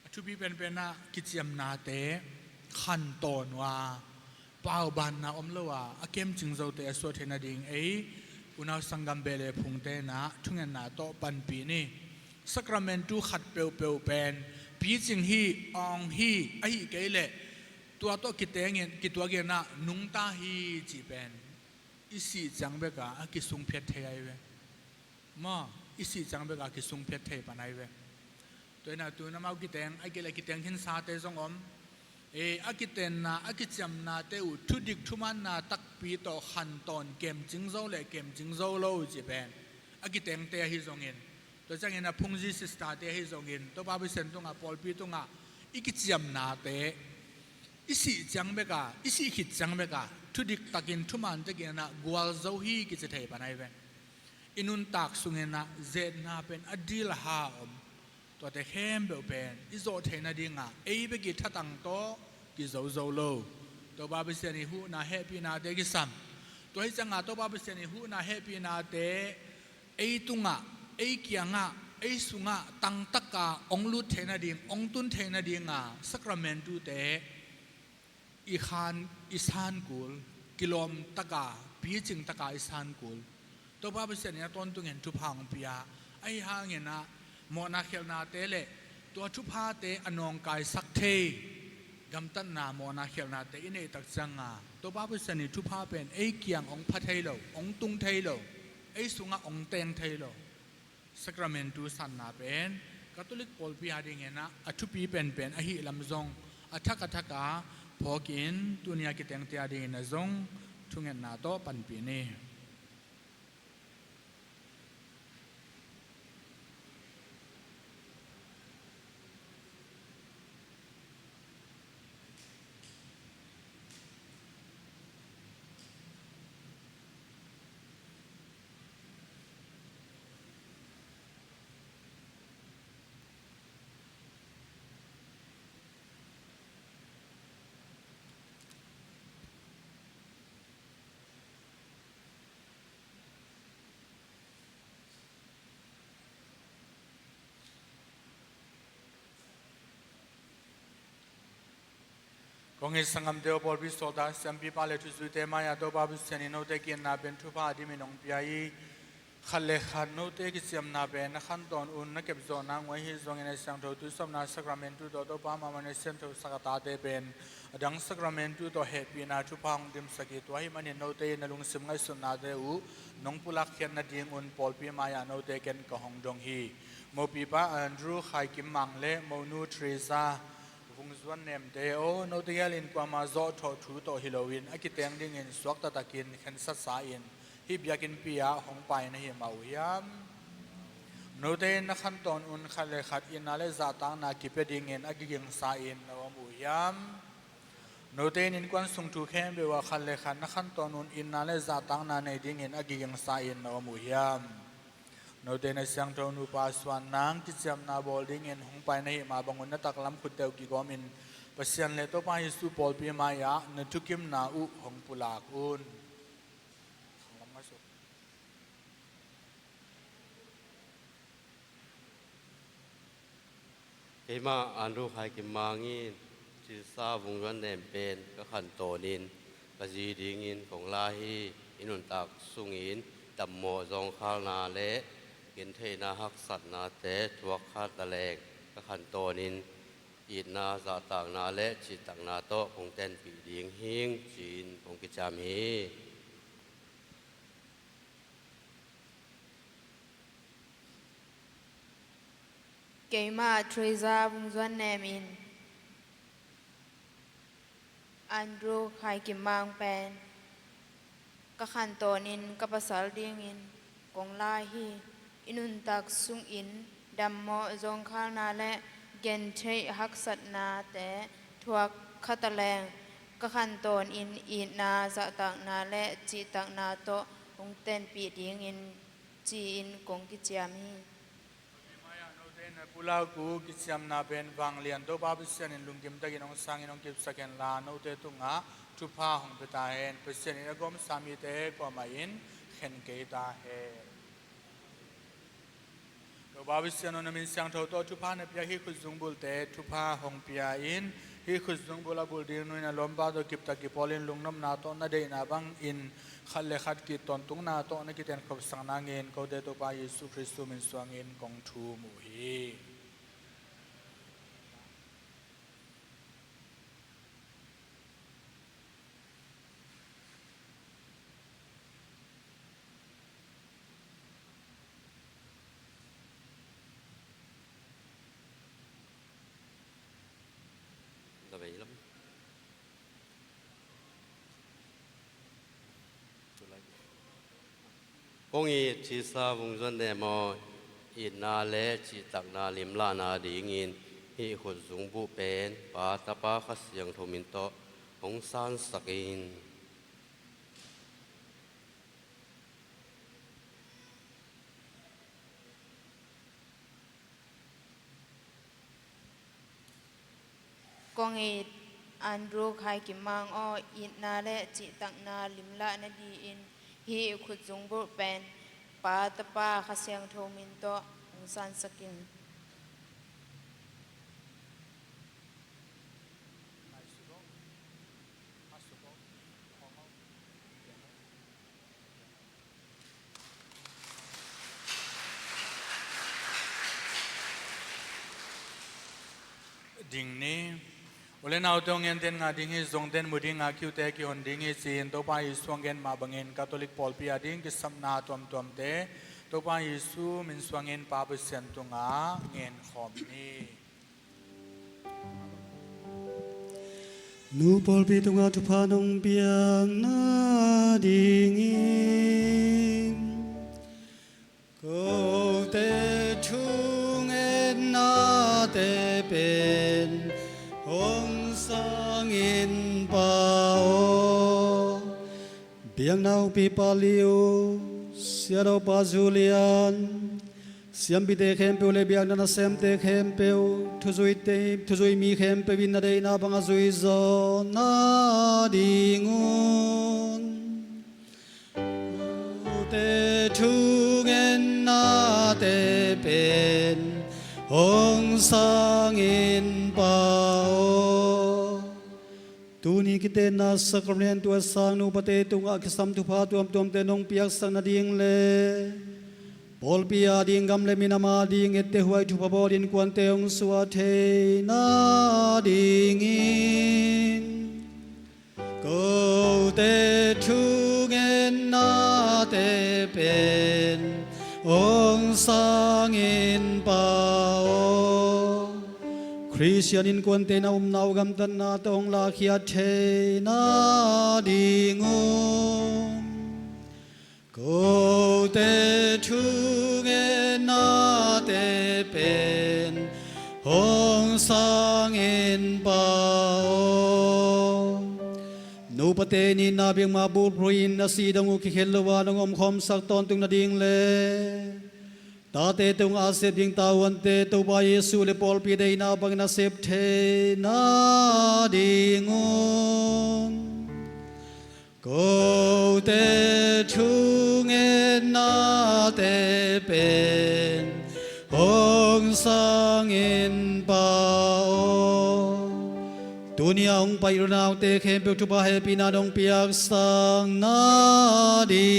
a thupi penpen ah kiciamnate khantawn uh a, paubanna om lo a, a kemcing zote a suah theih nading ei unau sanggam beh le phungte in ah thungetna tawh panpih ni. Sacramentu khat peuhpeuh pen picing hi, awng hi, ahih kei leh tua tawh kitengin, kituakin ah nungta hi cih pen i sih ciang bek a, a kisungphiat thei ahi ve. Maw, i sih ciang bek a kisungphiat thei pan ahi ve. Tua in ah tu in amau kiteng, ahih kei leh kiteng khinsate zong om. e, a kitenna, a kiciamnate uh thudik thumanna takpi tawh khantawn kemcing zo le kemcing zo lo cih pen a kitengte ahi zongin, tua ciangin a phungzi sisterte ahi zongin, Topa Pasian tungah, pawlpi tungah i kiciamnate i sih ciang beka, i sih khit ciang beka thudik takin thuman takin ah gualzo hi kici thei pan ahi ve. I nuntak sungin ah zetna pen a dil ha om. Tuate khempeuh pen i zawh theih nadingah ei bek i thatang tawh kizozo lo. Topa Pasian i huhna hehpihnate kisam. Tua hi ciangah Topa Pasian i huhna hehpihnate ei tungah, ei kiangah, ei sungah tangtaka hong lut theih nading, hong tun theih nadinga sakramentute i khan, i sankul, kilawm taka, picing taka i sankul. Topa Pasian in a tawntungin thupha hong pia. Ahi hangin ah mawhna khialhnate le tua thuphate a nawngkaisak thei, gamtatna mawhna khialhnate i neih tak cianga Topa Pasian i thupha pen ei kiang hong pha thei lo, hong tung thei lo, ei sungah hong teng thei lo. Sakramentu sanna pen Catholic pawlpi a dingin ah a thupi penpen ahi lam zong a thak a thaka phawkin tuni a kitengte a dingin ah zong thungetna tawh panpih ni. Kong it sanggamte aw, pawlpi sawltak, siampipa le thuzuite mai-ah Topa Pasian in note ki-itna pen thupha a dimin hong pia hi. Khat le khat note kiciamna pen na khantawn un na kepzawhna nguai hi zongin a siangtho tuisawpna sakramentu tawh Topa mahmah in a siangthosak a tate pen a dang sakramentu tawh hehpihna thupha hong dimsak hi. Tua ahih manin note in na lungsim ngaihsutnate uh nong pulakkhiat nadingun pawlpi mai-ah note ken ka hong dong hi. Mopipa Andrew Khai Kim Mang le Monu Teresa Vung Zuan Nemte aw, note gel in kuama zawhthawh thu tawh hi loin a kiteng dingin suakta takin khensatsa in hih biakinnpi ah hong pai na hi mah uh hiam? Note in na khantawn un khat le khat itna le zahtakna kipia dingin a kigingsa in na om uh hiam? Note in innkuan sung thu khempeuh ah khat le khat na khantawn un itna le zahtakna nei dingin a kigingsa in na om uh hiam? Note in a siangtho nupa suan nang kiciamna bawl dingin hong pai na hih mah bangun na taklam khutte uh kigawmin Pasian le Topa Jesu pawlpi mai-ah na thukimna uh hong pulak un. Keimah Andrew Khai Kim Mang in Teresa Vung Zuan Nem pen ka khantawn in ka zi dingin kong la hi. I nuntak sungin dammawh zawngkhalna le gentheihna haksatnate thuak kha taleng ka khantawn in itna zahtakna le cihtakna tawh kong tenpih ding hing ci-in kong kiciam hi. Keimah Teresa Vung Zuan Nem in Andrew Khai Kim Mang pen ka khantawn in ka pasal dingin kong la hi. I nuntak sungin dammawh zawngkhalna le gentheih haksatnate thuak kha taleng ka khantawn in itna zahtakna le cihtakna tawh hong tenpih dingin ci-in kong kiciam hi. Note na pulak uh kiciamna pen vanglian Topa Pasian in lungkim takin hong sangin hong kipsak henla note tungah thupha hong pia ta hen. Pasian in a gawmsa mite kuamah in khen kei ta hen. Topa Pasian aw, na min siangtho tawh thupha na piak hih khutzungbulhte thupha hong pia in, hih khutzungbulh a bulh ding nu in a lawmpa tawh kiptak kipawlin lungnopna tawh na deihna bangin khat le khat kitawntunna tawh na kitenkhopsak nangin kote Topa Jesu Khristu min suangin kong thum uh hi. Kong it, Khrista vung zuan ne maw? Itna le cihtakna limlahna dingin hih khutzungbuh pen Pa, Tapa, Kha Siangtho min tawh hong sansak in. Kong it Andrew Khai Kim Mang aw, itna le cihtakna limlahna dingin hih khutzungbuh pen Pa, Tapa, Kha Siangtho min tawh hong sansak in. Ding ni. U le naute, hong en den ngah ding hi, zong den mu ding, ngah kiute kihon ding hi ci-in Topa Jesu hong gen mah bangin Catholic pawlpi ading kisapna tuamtuamte Topa Jesu min suangin Pa Pasian tungah ngen khawm ni. Nu pawlpi tungah thupha nong piakna dingin kote thungennate pen hong sangin Pa aw. Biakna hong pipa Liu, Siadawpa Julian, siampite khempeuh le biakna nasemte khempeuh, thuzuite, thuzui mi khempeuh in na deihna bang a zui zawh nadingun kote thungennate pen hong sangin Pa aw. Tuni kitenna sakramentu a sang nupate tungah kisam thupha tuamtuamte nong piaksak nading le pawlpi ading, gam le minam ading etteh huai thupha bawl innkuante hong suah thei nadingin kote thungennate pen hong sangin Pa aw. Khristian innkuante na upna uh gamtatna tawh hong lahkhiat thei nadingun kote thungennate pen hong sangin Pa aw. Nupate in itna biakma bulphuh in a sih dong uh kikhel lo-a nong omkhawmsak tawntung nading le tate tungah a sep ding tavuante Topa Jesu le pawlpi deihna bangin a sep thei nadingun kote thungennate pen hong sangin Pa aw. Tuni a hong pai i u le naute khempeuh thupha hehpihna nong piaksak nadingin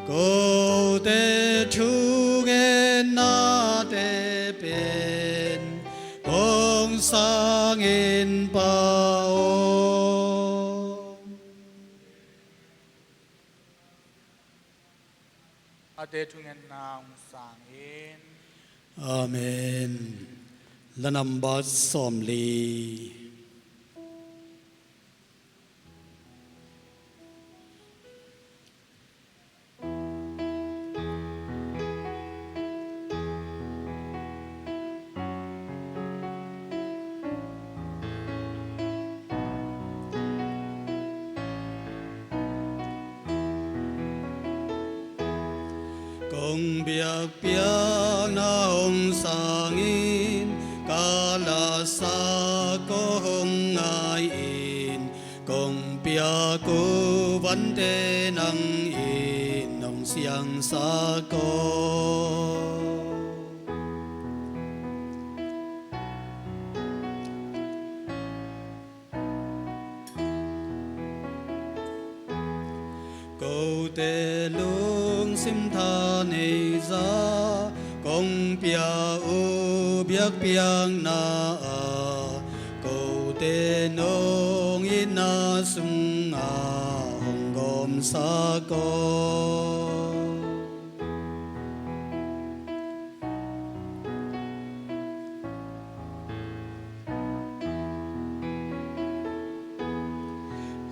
kote thungennate pen hong sangin Pa aw. Ate thungenna hong sang in. Amen. La nambat sawmli. Kong biakpiakna hong sangin ka lasak ko hong ngai in, kong piak uh vante nang in nong siangsak ko. Kote lungsim thaneih zah kong pia uh biakpiakna ah, kote nong itna sungah hong gawmsak ko.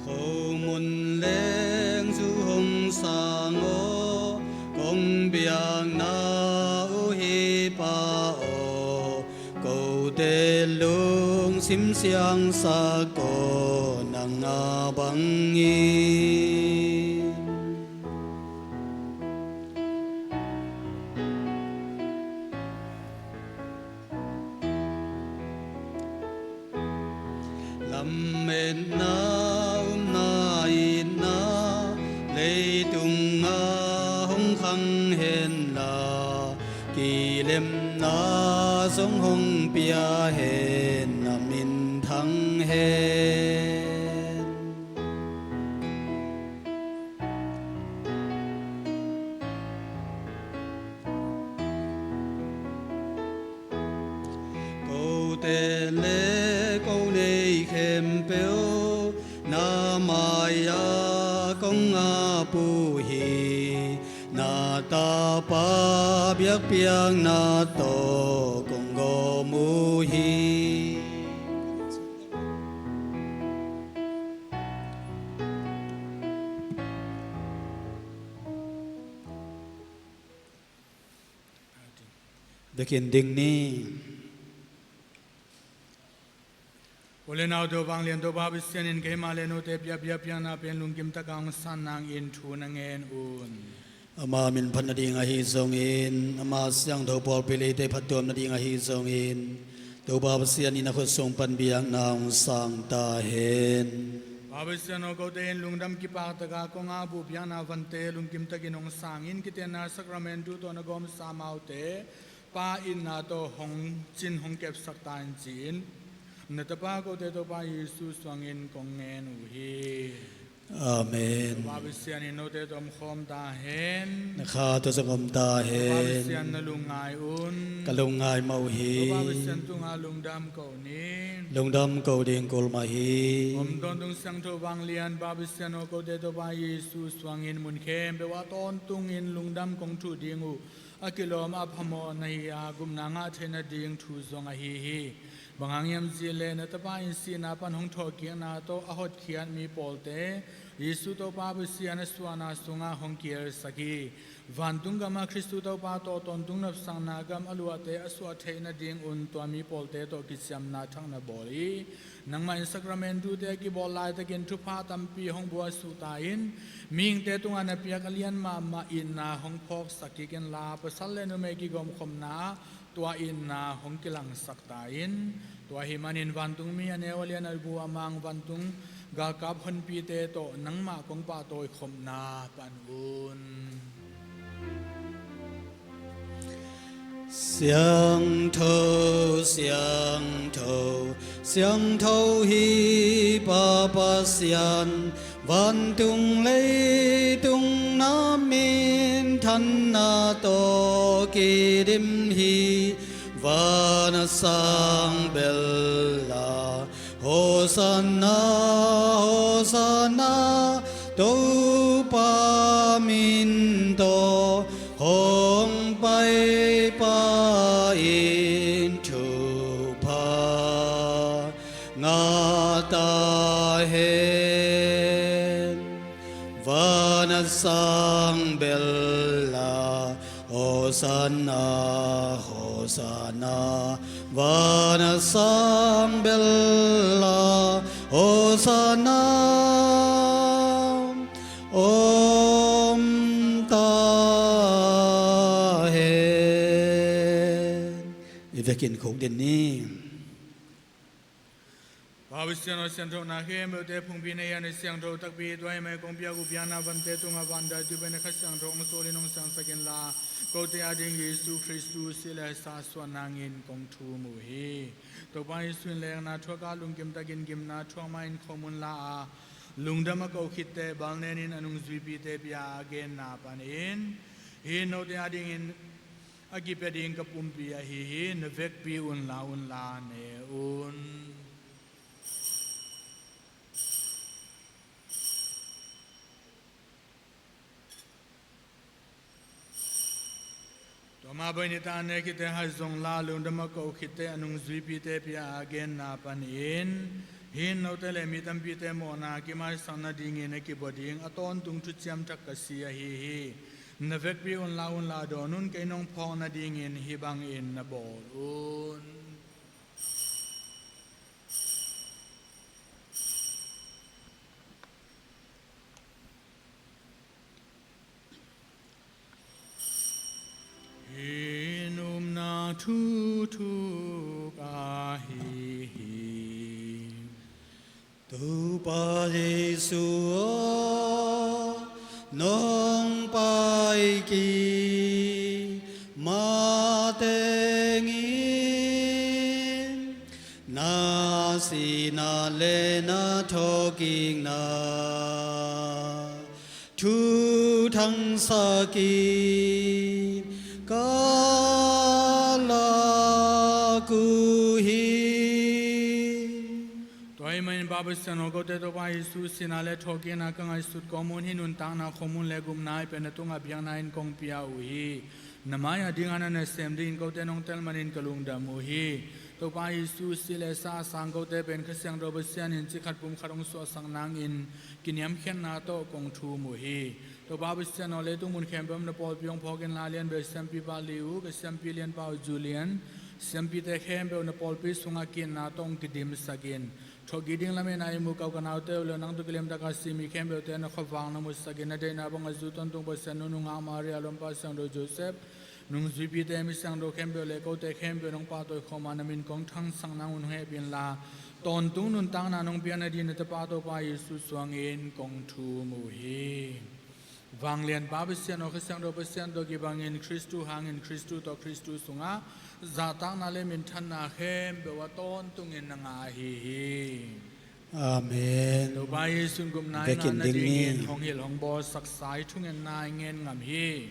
Khomun leng zu hong Piakna uh hi Pa aw, kote lungsim siangsak aw, nang a bangin. Lametna, upna, itna, leitungah hong khang henla, kilemna zong hong pia hen, na minthang hen. Kote le ko nei khempeuh na mai-ah kong ap uh hi. Na tapa biakpiakna tawh kong gawm uh hi. Vekin ding ni. U le naute, vanglian Topa Pasian in keimah le note biakpiakna pen lungkim taka hong san nangin thu na ngen un. Ama min phat nading ahi zongin, ama siangtho pawlpi leite phattuam nading ahi zongin, Topa Pasian in a khut sung pan biakna hong sang ta hen. Pa Pasian aw, kote in lungdam kipak taka kong ap uh biakna vante lungkim takin hong sangin, kitenna sakramentu tawh na gawmsa amaute Pa itna tawh hong cin hong kepsak ta in ci-in, na tapa kote Topa Jesu suangin kong ngen uh hi. Amen. Topa Pasian in note tawh omkhawm ta hen. Na kha tawh zong om ta hen. Topa Pasian na lungngai un. Ka lungngai mah uh hi. Topa Pasian tungah lungdam ko ni. Lungdam ko ding kul mah hi. Om tawntung siangtho vanglian Pa Pasian aw, kote Topa Jesu suangin mun khempeuh ah tawntungin lungdam kong thuh ding uh a kilawm a phamawh na hi a, gupna ngah theih nading thu zong ahi hi. Bang hang hiam cih leh na tapa in sihna pan hong thawhkikna tawh a hotkhiat mi pawlte Jesu Topa Pasian a suahna sungah hong kielsak hi. Vantung gamah Khristu Topa tawh tawntung nopsakna gam a luahte a suah theih nadingun tua mi pawlte tawh kiciamna thak na bawl hi. Nangmah in sakramentute a kibawl laitakin thupha tampi hong buaisuh ta in, mihingte tungah na piak a lian mahmah itna hong phawksak kik inla, pasal le numei kigawmkhopna ah tua itna hong kilangsak ta in. Tua ahih manin vantungmi a neu a lian a bu a mang vantung galkap honpite tawh nangmah kong pahtawi khopna pan un. Siangtho, siangtho, siangtho hi Pa Pasian, vantung leitung na minthanna tawh kidim hi. Van a sang bel a, Hosanna, Hosanna, Topa min tawh hong paipa in thupha ngah ta hen. Van a sang bel a, Hosanna, Hosanna, van a sang bel a, Hosanna om ta hen. I vekin khuk din ni. Pa Pasian aw, sianthona khempeuhte phungphi na hi a, na siangtho takpi tua hi mai. Kong piak uh biakna vante tungah van daitupa in na Kha Siangtho hong sualin hong siangsak inla, kote ading Jesu Khristu sih le sa suah nangin kong thum uh hi. Topa Jesu in lekna thuakah lungkim takin gimna thuak ma-in khom unla a, lungdam a ko khitte bal nenin a nungzuipite pia a genna panin, hih note adingin a kipia ding ka pumpi ahi hi, na vekpi unla unla ne un. Tua mah bangin i ta ne khitte hai zongla lungdam a ko khitte a nungzuipite pia a genna panin, hih note le mi tampite mawhna kimaisakna dingin a kibua ding a tawntung thuciam thak ka si ahi hi. Na vekpi un la un la dawn un, kei nong phawk nadingin hih bangin na bawl un. Hih nopna thu thuk ahi hi. Topa Jesu aw, nong pai kik matengin na sihna le na thawhkikna thu thangsakin ka lak uh hi. Tua ahih manin Pa Pasian aw, kote Topa Jesu sihna le thawhkikna ka ngaihsut kawm un, hih nuntakna, khomun le gupna, a pen na tungah biakna in kong pia uh hi. Na mai-ah ding a na nasem dingin kote nong tel manin ka lungdam uh hi. Topa Jesu si le sa a sang kote pen Kha Siangtho Pasian in cikhat pumkhat hong suahsak nangin kiniamkhiatna tawh kong thum uh hi. Topa Pasian aw, leitung mun khempeuh na pawlpi hong phawkin la lianbel siampipa Liu, ka siampi lianpa uh Julian, siampite khempeuh na pawlpi sungah ki-itna tawh hong kidimsakin, thawhkik ding lametna i mu kau ka naute uh le nang tawh kilemtaka si mi khempeuhte na khuavak na musakin, na deihna bangah zu tawntung Pasian nunung Ngak Maria, lawmpa siangtho Joseph, nungzuipite, mi siangtho khempeuh le kote khempeuh nong pahtawi khawm a, na min kong thangsak nang un hong hehpih inla, tawntung nuntakna nong piak nadingin na tapa Topa Jesu suangin kong thum uh hi. Vanglian Pa Pasian aw, Kha Siangtho Pasian tawh kibangin, Khristu hangin, Khristu tawh, Khristu sungah zahtakna le minthanna khempeuh ah tawntungin na ngah ahi hi. Amen. Topa Jesu in gupna in vekin na ding dingin ni. Hong hilh hong bawlsaksa i thungetna i ngen ngam hi.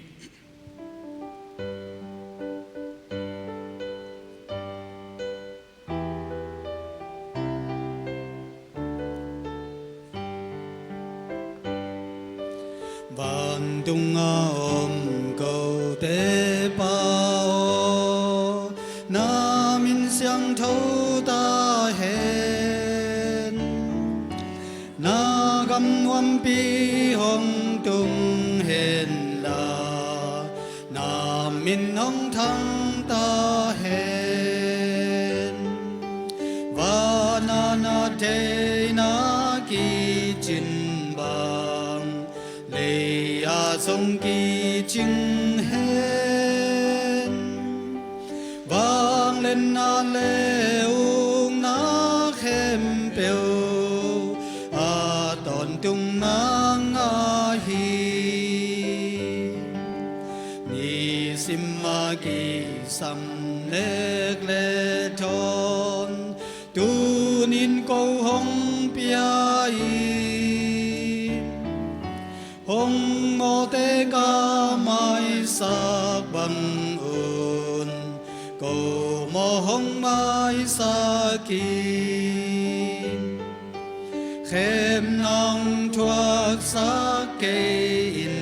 Vantung a om kote Pa aw, na min siangtho ta hen. Na gam nuampi hong tung hen la, na min hong thang ta hen. Van a na theihna kicin bang, lei ah zong kicing hen. Vangliatna le ukna khempeuh a tawntung nang ahi. Nisim a kisam lek le thawn, tuni-in ko hong pia in. Hong mawhte ka maisak bang un, ko mawh hong maisak in. Khemna hong thuaksak kei in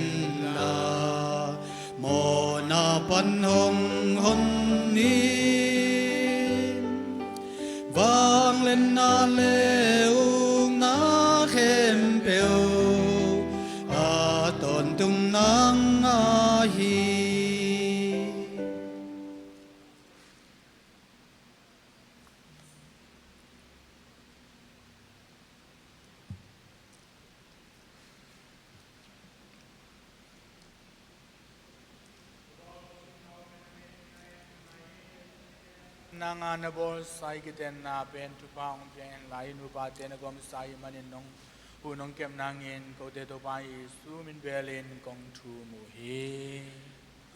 la, mawhna pan hong hon in. Vangliatna le ukna khempeuh a tawntung nang ahi. Nang a na bawlsa i kitenna pen thupha hong pia in la, i nupate na gawmsa ahih manin nong huh nong kep nangin kote Topa Jesu min belin kong thum uh hi.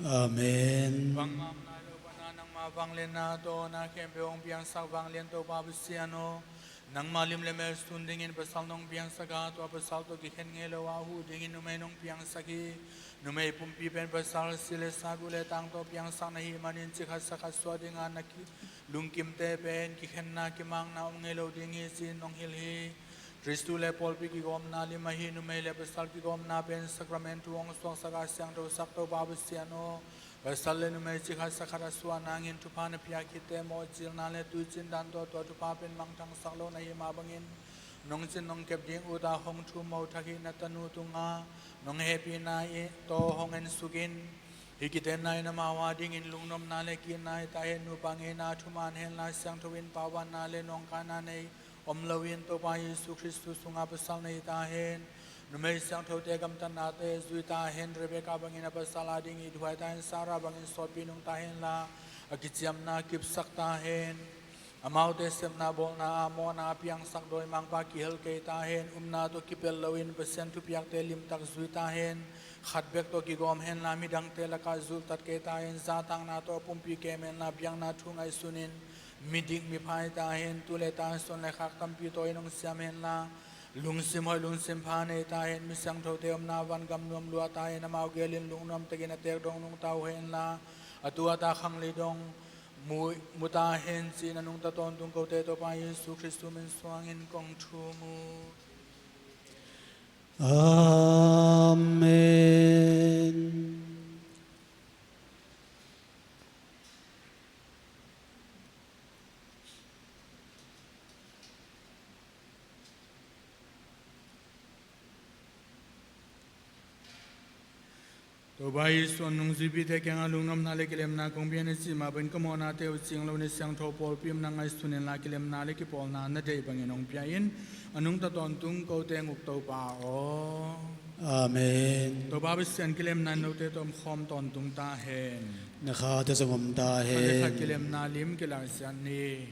Amen. Bangmah om nai lo pan a nangma vangliatna tawh na khempeuh hong piangsak vanglian Topa Pasian aw, nangma lim le mel sun dingin pasal nong piangsak a, tua pasal tawh kikhen ngei lo a huh dingin numei nong piangsak hi. Numei pumpi pen pasal si le sa, guh le tang tawh piangsak na hih manin, cikhat sakhat suah dinga na ki-, lungkimte pen kikhenna kimakna om ngei lo ding hi ci-in nong hilh hi. Khristu le pawlpi kigawmna lim ahi numei le pasal kigawmna pen sakramentu hong suaksak a siangthosak Topa Pasian aw, pasal le numei cikhat sakhat a suah nangin thupha na pia khitte mawhcilna le tuicin dan tawh tua thupha pen mangthangsak lo na hih mah bangin, Nong cin nong kep ding ut a hong thum mo thak hih na tanu tungah nong hehpihna tawh hong ensuk in. Hih kitenna in amau adingin lungnopna le ki-itna hi ta hen. Nupa ngeina thuman henla, siangtho in paubanna le nawngkaina nei om loin Topa Jesu Khristu sungah pasal na hi ta hen. Numei siangthote gamtatnate zui ta hen. Rebekah bangin a pasal ading ithuai ta hen. Sarah bangin sawtpi nung ta henla, a kiciamna kipsak ta hen. Amaute sepna bawlna ah mawhna a piangsak dawimangpa kihel kei ta hen. Upna tawh kipel loin Pasian thupiakte limtak zui ta hen. Khat bek tawh kigawm henla, midangte lakah zulhtat kei ta hen. Zahtakna tawh a pumpi kem henla, biakna thu ngaihsun in midik mipha hi ta hen. Tu le tan suan le khak tampi tawh in hong siam henla, lungsim hoih lungsim pha nei ta hen. Mi siangthote omna van gam nuam lua ta hen. Amau gelin lungnuam takin a teek dong nungta uh henla, a tu a ta khanglei dong mu, mu ta hen, ci-in a nungta tawntung kote Topa Jesu Khristu min suangin kong thum uh. Amen. Topa Jesu, a nungzuipite kiangah lungnopna le kilemna kong pia in a cih mah bangin ka mawhnate uh cing lo, na siangtho pawlpi in na ngaihsun inla, kilemna le kipawlna na deih bangin hong pia in. A nungta tawntung kote nguk Topa aw. Amen. Topa Pasian, kilemna in note tawh omkhawm tawntung ta hen. Na khate zong om ta hen. Khat le khat kilemna lim kilaisiat ni.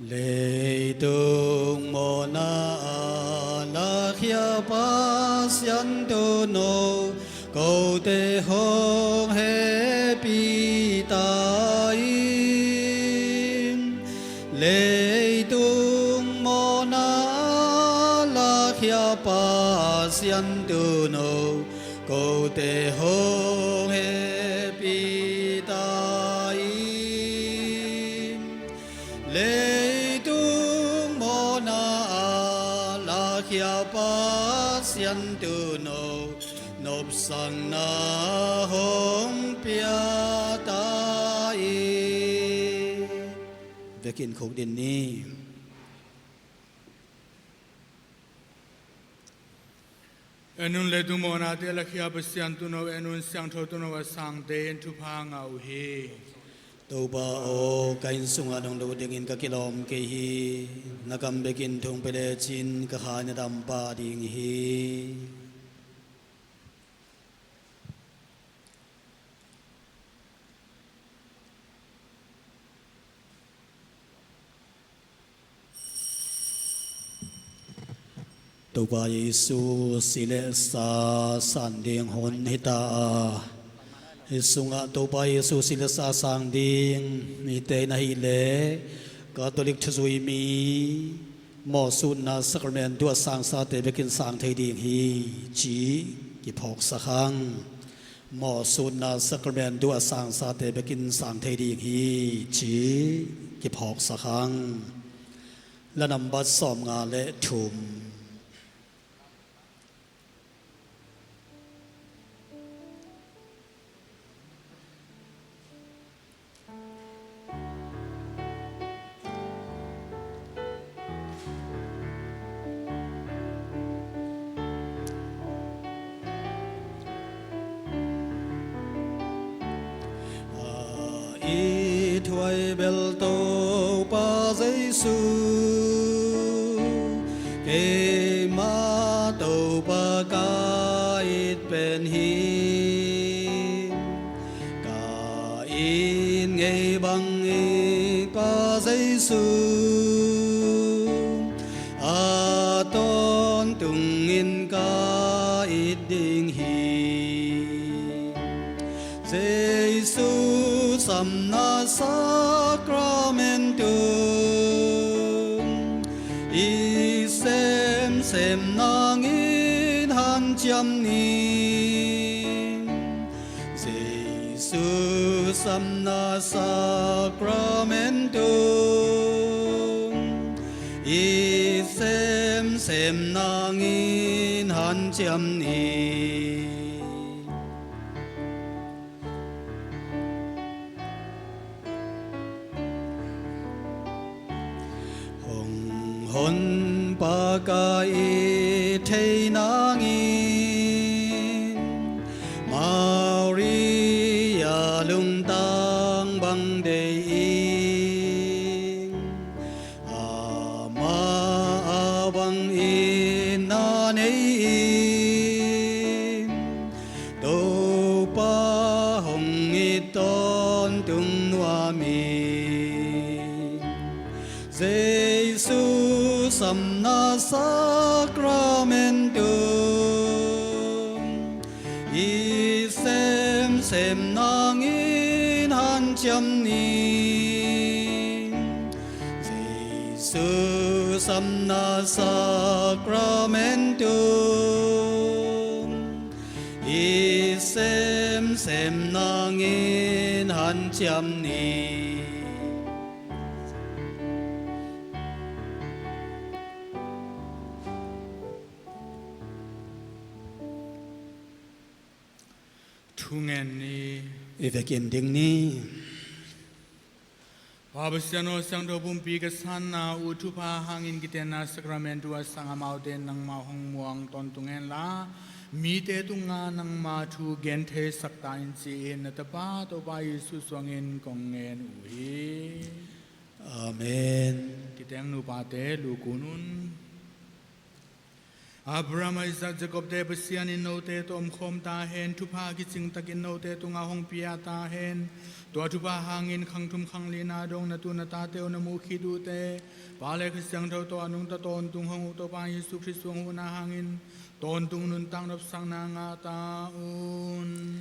Leitung mawhna a lakhia Pasian Tuuno, kote hong hehpih ta in. Leitung mawhna a lakhia Pasian Tuuno, kote hong hehpih ta in. Leitung mawhna a lakhia Pasian Tuuno, nopsakna hong pia ta in. Vekin khukdin ni. En un, leitung mawhnate a lakhia Pasian Tuuno, en un, siangtho Tuuno, a sangte in thupha ngah uh hi. Topa aw, ka inn sungah nong lut dingin ka kilawm kei hi. Na kam bekin thu hong pia lecin ka kha na dam pah ding hi. Topa Jesu si le sa san ding hun hi ta a, hih sungah Topa Jesu si le sa sang ding mite in ahih leh Catholic thuzui mi mawhsutna sacramentu a sangsate bekin sang thei ding hi ci kiphawksak hang. Mawhsutna sacramentu a sangsate bekin sang thei ding hi ci kiphawksak hang. La nambat sawmnga le thum. A ithuai bel Topa Jesu, keima Topa ka it pen hi. Ka it ngei bang i Pa Jesu, a tawntungin ka it ding hi. Jesu samna sakramentu i semsem nangin hanciam ni. Jesu samna sakramentu i semsem nangin hanciam ni. Honpa ka it thei nangin Maria lungtang bang dei ing. Ama a bang itna nei ing. Topa hong it tawntung nuam ing. Jesu samna sakramentum i semsem nangin hanciam ni. Jesu samna sakramentum i semsem nangin hanciam ni. Thungen ni. I vekin ding ni. Pa Pasian aw, siangtho pumpi ka sanna uh thupha hangin kitenna sakramentu a sang amaute nangmah hong muang tawntung henla, mite tungah nangma thu gentheisak ta in ci-in na Tapa Topa Jesu suangin kong ngen uh hi. Amen. Kiteng nupate lukun un. Abraham, Isaac, Jacob te Pasian in note tawh omkhawm ta hen, thupha kicing takin note tungah hong pia ta hen. Tua thupha hangin khang thum khang lina dong na tu na tate uh na muh khit uh teh, Pa le Kha Siangtho tawh a nungta tawntung hong uh Topa Jesu Khrist suang huhna hangin tawntung nuntak nopsakna ngah ta un.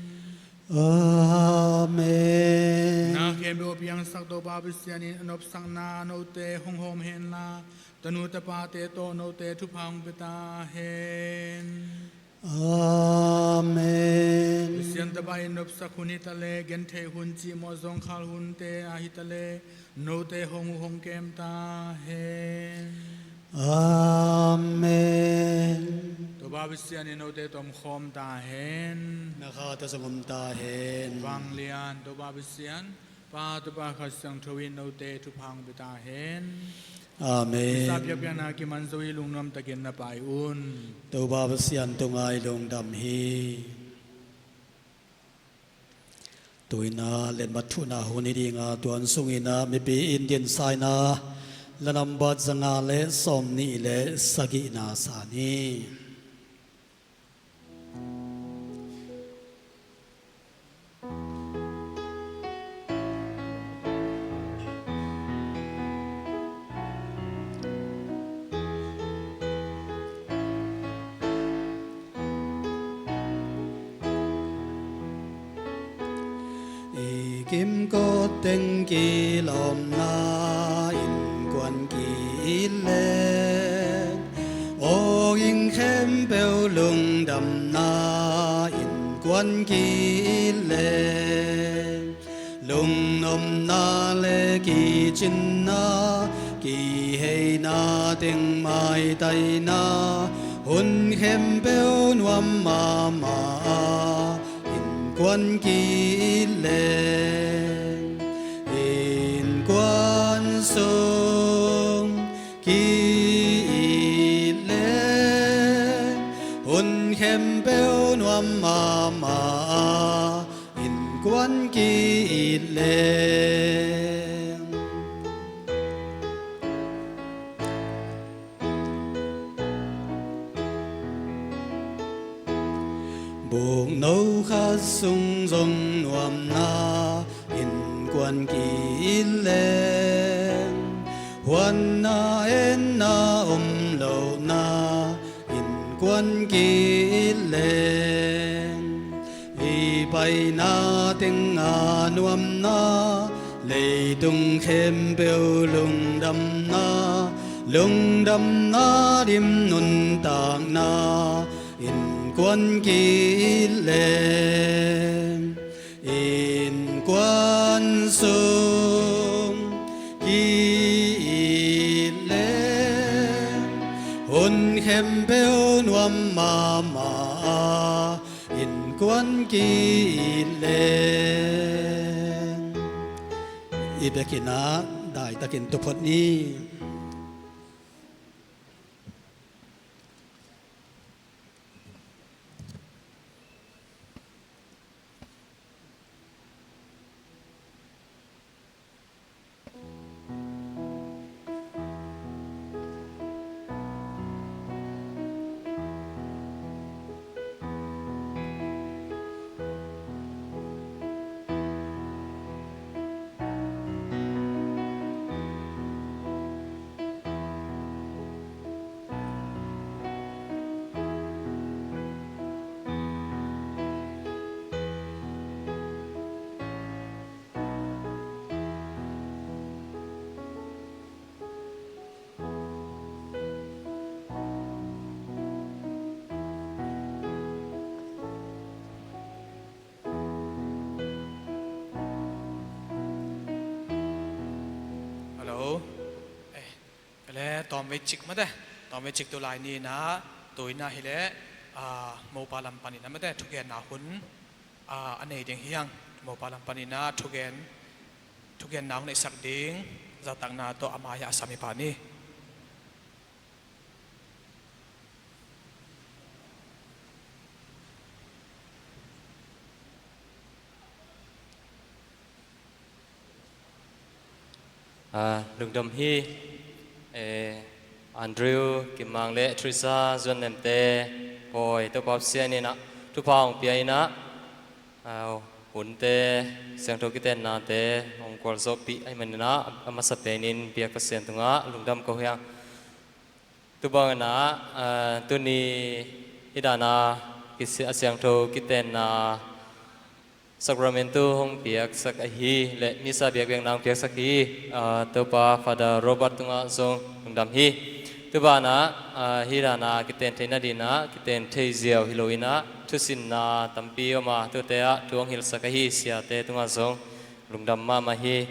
Amen. Na khempeuh a piangsak Topa Pasian in a nopsakna note hong hawm henla, tanu tapate tawh note thupha hong pia ta hen. Amen. Pasian Tapa in nopsak hun hi ta leh, gentheih hun, cihmawh zawngkhal hunte ah hi ta leh, note hong uh hong kem ta hen. Amen. Topa Pasian in note tawh omkhawm ta hen. Na kha tawh zong om ta hen. Vanglian Topa Pasian, Pa, Topa, Kha Siangtho in note thupha hong pia ta hen. Amen. Misa biakpiakna kiman zo hi, lungnuam takin na pai un. Topa Pasian tungah i lungdam hi. Tu-in ah letmat thuhna hun hi ding a, tuan sungin ah mipi in dinsa in ah, la nambat zanga le sawmnih le sagihna sa ni. I kimkot teng kilawmna innkuan ki-it leng, aw inn khempeuh lungdamna innkuan ki-it leng, lungnopna le kicinna, kiheina teng maitaina, hun khempeuh nuam mahmah a, innkuan ki-it leng, innkuan sung ki-it leng, hun khempeuh nuam mahmah a, innkuan ki-it leng. Bukno khat sung zong nuamna innkuan ki-it leng, huanna enna om lohna innkuan ki-it leng, i paina teng a nuamna, leitung khempeuh lungdamna, lungdamna dim nuntakna innkuan ki-it leng, innkuan sung ki-it leng, hun khempeuh nuam mahmah a, innkuan ki-it leng. I biakinn ah daitakin tu phot ni. Tawmvei cik mate, tawmvei cik tu lai ni-in ah, tu-in ah hileh, ah, mopa lam panin ah mate, thugenna hun, ah, a nei ding hi hang. Mopa lam panin ah thugen, thugenna hong neihsak ding zahtakna tawh a mai-ah a sam i pa ni. Ah, lungdam hi. Eh, Andrew, Kim Mang le Theresa, Zuan Nemte, Pawi, Topa Pasian in ah thupha hong pia in ah, ah, hunte, siangtho kitennate hong gualzawhpih ahih manin ah, a masa penin biak Pasian tungah lungdam ko hi hang. Tu bangin ah, ah, tuni hih dan a kisi-, a siangtho kitenna Sacramentu hong piaksak ahi le Missa biakpiakna hong piaksak hi, ah, Topa Father Robert tungah zong lungdam hi. Tu banah, ah, hih dan a kiten theih nadingin ah, kiten thei ziau hi lo-in ah, thusinna tampi om a, tuate ah thu hong hilhsak ahi siate tungah zong lungdam mahmah hi.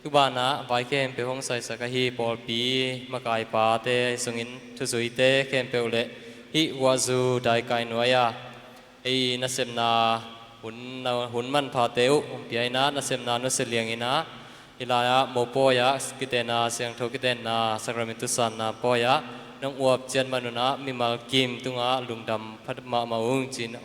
Tu banah vai khempeuh hong saisak ahi pawlpi makaipate ahi zongin thuzuite khempeuh le hih Wazu Daikai nuai-a ei nasepna hun, hun manphate uh hong pia in ah, nasepna nusia liang in ah, hih lai-ah mopawi-ah kitenna, siangtho kitenna, Sacramentu sanna pawi-ah nong uap ciat man un ah mimal kim tungah lungdam phat mahmah ung ci-in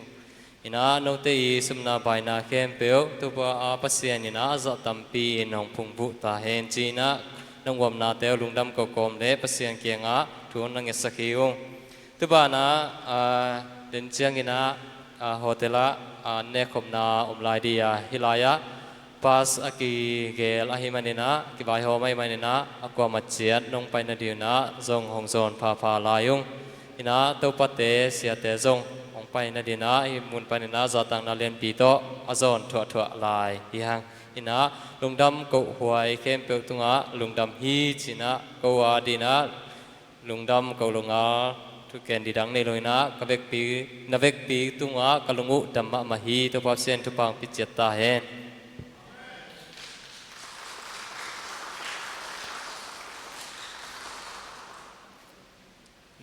ah, note i sumna baina khempeuh Topa a Pasian in ah a zah tampi in hong phungvuh ta hen ci-in ah, nong uapnate uh lungdam ko kawm le Pasian kiangah thu hong na ngetsak hi ung. Tu banah, ah, den ciangin ah, ah, hotel ah, ah, nekkhopna om lai ding a, hih lai-ah pass a kigel ahih manin ah, kivaihawm ahih manin ah, a kuamah ciat nong pai nadingin ah zong hong zawn phapha lai ung. In ah topate, siate zong hong pai nadingin ah, hih mun panin ah zahtakna lianpi tawh a zawn thuahthuah lai hi hang. In ah lungdam kohhuai khempeuh tungah lungdam hi ci-in ah, ko adingin ah lungdam ko lungngal, thugen ding dang nei lo-in ah, ka vekpi, na vekpi tungah ka lung uh dam mahmah hi. Topa Pasian thupha hong pia ciat ta hen.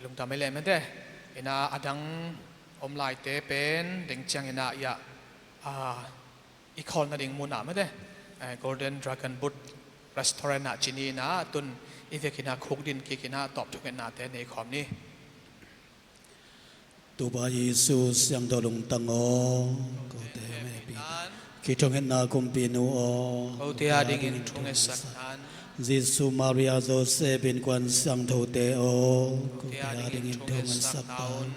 Lungdam ei leh mate. In ah a dang om laite pen deng ciangin ah, ah, i khawl nading mun ah mate, eh, Golden Dragon Boat Restaurant ah ci ni in ah, tun i vekin ah khukdin kik in ah tawp thungetnate nei khawm ni. Topa Jesu siangtho lungtang aw, kote hong hehpih in. Ki thungetna Kumpinu aw, kote adingin thungetsak in. Jesu, Maria, Joseph, innkuan siangthote aw, kote adingin thungetsak in.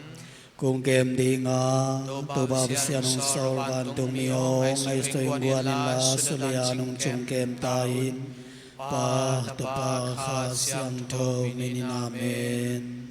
Kong kem ding a, Topa Pasian hong sawl vantung mi aw, ngaihsut innkuan inla, sulian hong chung kem ta in. Pa, Tapa, Kha Siangtho min in, amen.